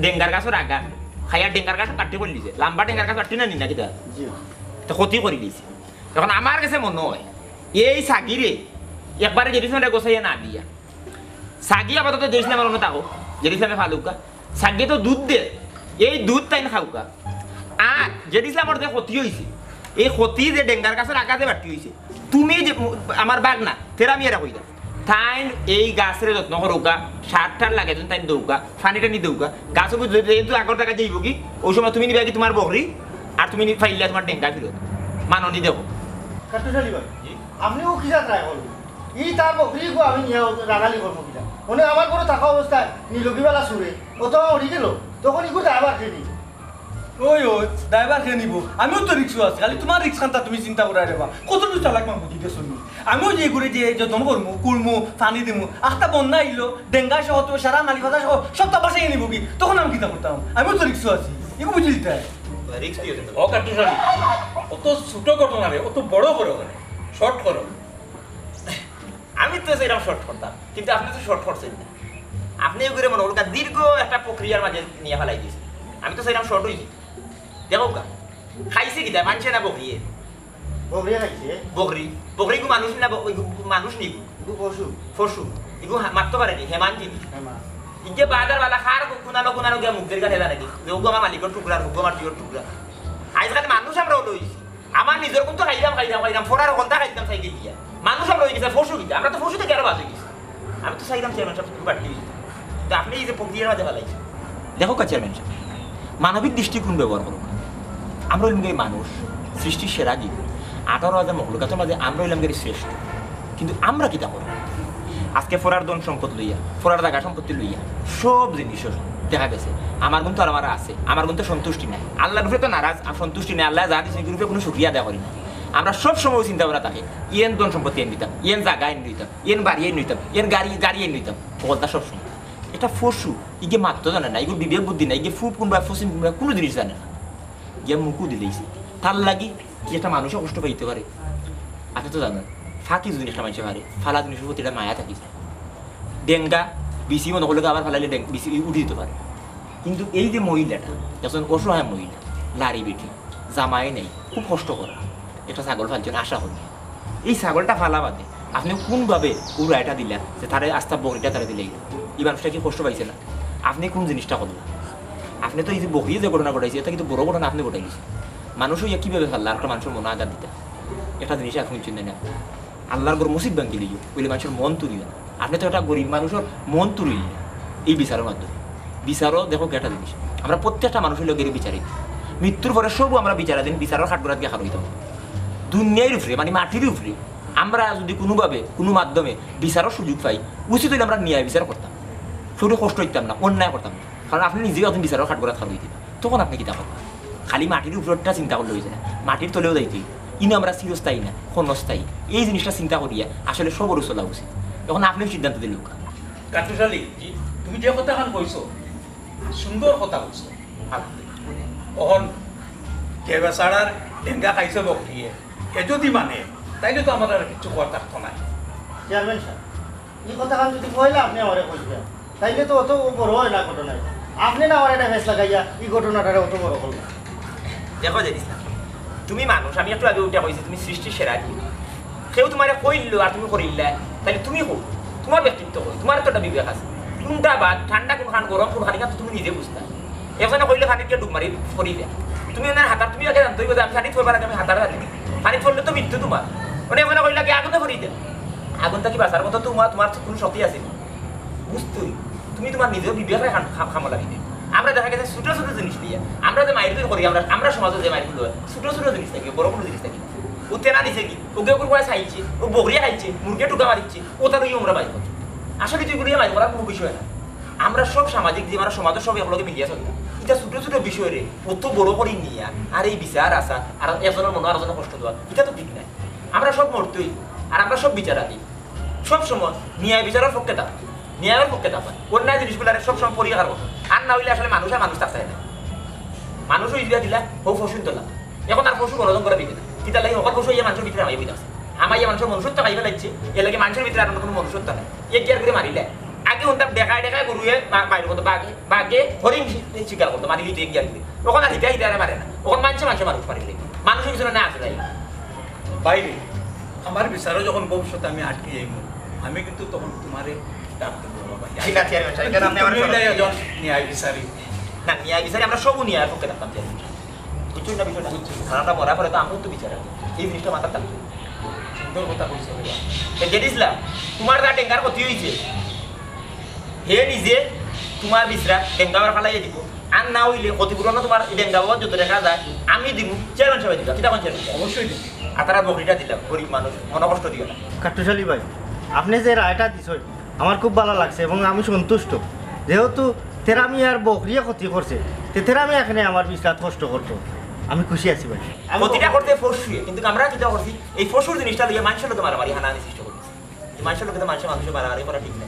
ডেঙ্গার গাছর আগা, খাইয়া ডেঙ্গার গাছ কাটি করিলিছে, লাম্বা ডেঙ্গার গাছ কাটি না নি না কিতা? জি। তে ক্ষতি করিলিছে। অখন আমার গেছে মনো অয়, এই ছাগিরে একবারে জেড ইসলামরে গছাইয়া না দিয়া, ছাগি আপাতত জেড ইসলামর অনো থাকউক, জেড ইসলামে পালউক্কা। ছাগিয়ে তো দুধ দের, এই দুধ তাইন খাউক্কা। আর জেড ইসলামর যে ক্ষতি অইছে, এই ক্ষতি যে ডেঙ্গার গাছর আগা যে বাটি অইছে, তুমি যে, আমার ভাগনা, তেরা মিয়ারে কইরাম, তাইন এই গাছরে যত্ন করউক্কা, সার টার লাগে যদি তাইন দেউক্কা, পানি টানি দেউক্কা, গাছ অগু যদি, যেহেতু আগর জাগাত যাইবোগি, অউ সময় তুমি নিবায়গি তুমার বকরি, আর তুমি নি-, পাইলা তুমার ডেঙ্গা ফিরত। মাননি দেখো। কাট্টুশ আলী ভাই, জি? আপনে অউ কিতা try করইন? ই তার বকরিগু আমি নিয়া রাগালি করমু কিতা? মানে আমার ঘরো থাকা অবস্থায় নিলগিবালা চুরে, অতো অরি গেলো, তখন ইগুর দায়ভার কে নিবো? ওই, ওই, দায়ভার কে নিবো? আমিও তো রিস্কো আছি, খালি তুমার রিস্ক খানতা তুমি চিন্তা করায় রেবা। কতটুকু চালাক মামু দিতে শুনি। আমিও যে ঘুরে যে যত্ন করমু, কুড়মু, পানি দিমু, আখতা বন্যা আইলো, ডেঙ্গা সহ তো সারা নালি ফাতা সহ সবতা ভাসাইয়া নিবোগি, তখন আমি কিতা করতাম? আমিও তো রিস্কো আছি, ইগু বুঝিলিতায়। রিস্ক দিও না। ও কাট্টুশ আলী, অত ছুটো ঘটনারে অত বড় করো কেনে, শর্ট করো। আমি তো চাইরাম শর্ট করতাম, কিন্তু আপনে তো শর্ট করছইন না। আপনে ইগুরে মনো করউক্কা দীর্ঘ একটা প্রক্রিয়ার মাঝে নিয়া ফালাই দিছইন। আমি তো চাইরাম শর্ট অইছে। দেখউক্কা, খাইছে কিতা? মানষে না বকরিয়ে? বকরিয়ে খাইছে। বকরি, বকরিগু মানুষ না, ব-, ইগু মানুষ নি গু? ইগু পশু। পশু। ইগু হা-, মাততো পারে নি? হেমান জিনিস। হেমান। ইগে বাজার বালা খার কুনানো কুনানো গিয়া মুখ দের গান হেলা নাকি? যে ওগু আমার মালিকর টুকরা, ওগু আমার জিওর টুকরা। আইজকাল মানুষ আমরা অইছি। আমার নিজর কুন তো খাইরাম, খাইরাম, খাইরাম, ফরার হন্তা খাইতাম সাইকেল দিয়া। মানুষ আমরা অই গেছি, পশু কিতা? আমরা তো পশু থাকি আরো বাজে গেছি। আমি তো চাইরাম চেয়ারম্যান সাব তুমি বাড়তি অইতা। কিন্তু আপনে এই যে প্রক্রিয়ার মাঝে ফালাইছইন। দেখউক্কা চেয়ারম্যান সাব, মানবিক দৃষ্টিকোণ ব্যবহার করউক্কা। আমরা অইলাম গিয়া মানুষ, সৃষ্টির সেরা জীব। আঠারো হাজার মখলুকাতর মাঝে আমরা অইলাম গিয়া শ্রেষ্ঠ। কিন্তু আমরা কিতা করি? আজকে ফরার ধন সম্পদ লইয়া, ফরার জাগা সম্পত্তি লইয়া, সব জিনিস দেখা গেছে আমার গুনতো আর আমার আছে, আমার গুনতো সন্তুষ্টি নাই। আল্লার উপরে তো নারাজ আর সন্তুষ্টি নাই, আল্লায় যা দিছইন, ইগুর উপরে কুনু শুকরিয়া আদায় করি না। আমরা সব সময় চিন্তা করা থাকে, ইয়েন ধন সম্পত্তি আইন দিতাম, ইয়েন জাগা আইন দিতাম, ইয়েন বাড়ি আইন দিতাম, ইয়েন গাড়ি, গাড়ি আইন দিতাম, হকলতা সব সময়। এটা পশু, ইগে মাততো জানে না, ইগুর বিবেক বুদ্ধি নাই, ইগে পূব কুনবা পশ্চিম কুনবা কুনু জিনিস জানে না। গিয়া মুখো দিলাইছে। তার লাগি কি একটা মানুষও কষ্ট পাইতে পারে? আপনে তো জানইন, ফাকি যদি একটা মানষে পারে, ফালা জিনিসর প্রতি একটা মায়া থাকি যায়। ডেঙ্গা, বিসি মনো করলে আবার ফালাইলে ডেং-, বিসি উঠি দিতে পারে। কিন্তু এই যে মহিলাটা, একজন অসহায় মহিলা, লারি বেটি, জামাই নাই, খুব কষ্ট করা, একটা ছাগল ফালছইন আশা করি। এই ছাগলটা ফালা বাদে আপনে কুনভাবে উড়াইটা দিলা যে তারে আস্তা বকরিটা তারে দিলাই? ই মানুষটা কি কষ্ট পাইছে না? আপনে কুন জিনিসটা করলা? আপনে তো এই যে বকরিয়ে যে ঘটনা ঘটাইছে, এটা কিন্তু বড় ঘটনা আপনে ঘটাইলিছে। মানুষ অইয়া কিভাবে ফাললা আর একটা মানষর মনো আঘাত দিতা? একটা জিনিস আপনে চিন্তা না, আল্লার ঘর মসজিদ ভাঙ্গিলিও, অইলে মানষর মন তুলিও না। আপনে তো একটা গরিব মানষর মন তুলিলা এই বিচারর মাধ্যমে। বিচারও দেখউক্কা একটা জিনিস, আমরা প্রত্যেকটা মানুষর লগে বিচারিক। মৃত্যুর পরে সবও আমরা বিচারাধীন, বিচারর কাঠগড়াত গিয়া খাড়া অইতাম। দুনিয়ার উপরে, মানে মাটির উপরে, আমরা যদি কুনুভাবে, কুনু মাধ্যমে বিচারর সুযোগ পাই, উচিত অইলে আমরা ন্যায় বিচার করতাম, কেউরে কষ্ট দিতাম না, অন্যায় করতাম না। কারণ আপনে নিজেও একদিন বিচারর কাঠগড়াত খাড়া অইতা, তখন আপনে কিতা করবা? খালি মাটির উপরটা চিন্তা করলে অইযায় না, মাটির তলেও যাইতে অইবো। ইনো আমরা চিরস্থায়ী না, ক্ষণস্থায়ী। এই জিনিসটা চিন্তা করিয়া আসলে সবরউ চলা উচিত। অখন আপনেউ সিদ্ধান্ত দিলাউক্কা। কাট্টুশ আলী, জি। তুমি যে কথাখান কইছো, সুন্দর কথা কইছো। অখন যে বেচারার ডেঙ্গা খাইছে বকরিয়ে, এ যদি মানে, তাইলে তো আমার আর কিচ্ছু কওয়ার থাকতো নায়। চেয়ারম্যান সাব, ই কথাখান যদি পয়লা আপনে আমারে কইতা, তাইলে তো অত বড় অয় না ঘটনা। আপনে না আমারে একটা ফেস লাগাইয়া ই ঘটনাটারে অত বড় করলা। দেখো জেড ইসলাম, তুমি মানুষ, আমি একটু আগে উঠিয়া কইছি, তুমি সৃষ্টির সেরা জীব। কেউ তুমারে কইলো আর তুমি করিলায়, তাইলে তুমি কও, তুমার ব্যক্তিত্ব কই, তুমার তো একটা বিবেক আছে। কুনটা বাদ, ঠান্ডা কুনখান, গরম কুনখান, ইখান তো তুমি নিজে বুঝতায়। একজনে কইলে পানিত গিয়া ডুব মারি পড়ি যায়। তুমি অনে হাতার, তুমি আগে জানতে অইবো যে আমি পানিত পড়বার আগে আমি হাতার জানি। পানিত পড়লে তো মৃত্যু তুমার। অনে একজনে কইলা কি আগুনে পড়ি যায়। আগুন থাকি বাঁচার মতো তুমার, তুমার কুনু শক্তি আছে নি? বুঝতই। তুমি তুমার নিজর বিবেকরে কাম-, কাম-, কামো লাগি দেও। আমরা দেখা গেছে ছুটো ছুটো জিনিস দিয়া, আমরা যে মাইরধইর করি, আমরা, আমরা সমাজো যে মাইরগুলা অয়, ছুটো ছুটো জিনিস থাকি, বড় কুনু জিনিস থাকি না। ও তেনা নিছে কি? ও গেগুর কয় চাইছে, ও বকরিয়ে খাইছে, মুরগিয়ে টুকা মারিছে, ও তার ওই আমরা বাইর করছে। আসলে তুই গুলিয়ে মাইর করার কোনো বিষয় না। আমরা সব সামাজিক জীব, আমরা সমাজর সব একলগে মিলিয়া চলি। ইতা ছোট ছোট বিষয় রে, অত বড় করি নিয়া আর এই বিচার আচার, আর একজনর মনো আরজনর কষ্ট দেওয়া, ইতা তো ঠিক নায়। আমরা সব মরতই, আর আমরা সব বিচারাধীন। সব সময় ন্যায় বিচারর পক্ষে দাঁড়াই, ন্যায়র পক্ষে দাঁড়াই। অন্যায় জিনিসগুলারে সব সময় পরিহার করো। আর না অইলে আসলে মানুষ আর মানুষ থাকতে না। মানুষ অইয়া দিলা, ও পশু তোলা। এখন আর পশু গণধন করা বিধি না। কিতা লাগি হকল পশু ইয়া মানুষর ভিতরে হামাই বইতা আছে। হামাই ইয়া মানুষর মনুষ্যত্ব খাই ফেলাইছে, এর লাগি মানুষর ভিতরে আর কোনো মনুষ্যত্ব নাই। এক গিয়ার করে মারিলে। আগে হুনতাম ডেকায় ডেকায় গরুয়ে মা-, মাইর করতো, বাঘে, বাঘে হরিণ শি-, শিকার করতো, মারিলে এক গিয়ার করে। এখন আর হিতা হিতা আর মারে না। এখন মানষে মানষে মানুষ মারিলে। মানুষর কিছু না আছে নাই। বাইরে, আমার বিচারও যখন ভবিষ্যতে আমি আটকে যাইব, আমি কিন্তু তখন তোমারে ডাক দেবো, বাবা। ঠিক আছে, চেয়ারম্যান সাহেব, কেন আপনি আমার তুমি সরকার? একজন ন্যায় বিচারী। না, ন্যায় বিচারী আমরা সব ন্যায়ের পক্ষে থাকতাম, চেয়ারম্যান সাহেব। বুঝছেন না বিষয়টা? বুঝছি। কারণ আমরা মরার পরে তো আমিও তো বিচার আছে। এই জিনিসটা মাথার থাকবে। সুন্দর কথা বলছো রে বাবা। এ, জেড ইসলাম, তোমার যা ডেঙ্গার ক্ষতি হয়েছে, হে নিজে তোমার বিছরা ডেঙ্গা আবার ফালাইয়া দিব। আর না হইলে ক্ষতিপূরণ তোমার এই ডেঙ্গা বাবা যত দেখা যায় আমি দিব, চেয়ারম্যান সাহেব দিবা। কিতা কোন চেয়ারম্যান সাহেব? অবশ্যই দিব। আর তারা বকরিটা দিলাম, গরিব মানুষ, মনে কষ্ট দিও না। কাট্টুশালী ভাই, আপনি যে রায়টা দিছেন, আমার খুব ভালা লাগছে এবং আমি সন্তুষ্ট। যেহেতু তেরা মিয়ার বকরিয়ে ক্ষতি করছে, তে তেরা মিয়া এখানে আমার বিছরাত কষ্ট করতো, আমি খুশি আছি ভাই। ক্ষতিটা করছে পশুয়ে, কিন্তু আমরা কিতা করছি, এই পশুর জিনিসটা লইয়া মানুষের লোকে মারামারি হানাহানি সৃষ্টি করছি। এই মানুষের লোকে তো মানুষের মানুষের মারামারি করা ঠিক না।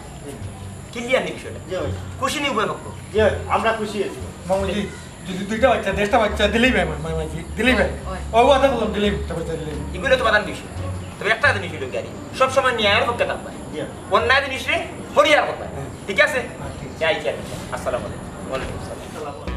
ক্লিয়ার নি বিষয়টা? জি ভাই। খুশি নি উভয় পক্ষ? জি ভাই, আমরা খুশি আছি। মামুজি, যদি দুইটা বাচ্চা, দেড়টা বাচ্চা দিলেই ভাই, মামা, মামাজি, দিলেই ভাই। ওই। ও, ওটা বললাম, দিলেই, একটা বাচ্চা দিলেই। এগুলো তো প্রধান বিষয়। তবে একটা জিনিস হইল কি, সব সময় ন্যায়ের পক্ষে থাকবা। জি। অন্যায় জিনিসরে পরিহার করবা। হ্যাঁ। ঠিক আছে? হ্যাঁ, ঠিক আছে। যাই, যাই। আসসালামু আলাইকুম। ওয়ালাইকুম আসসালাম।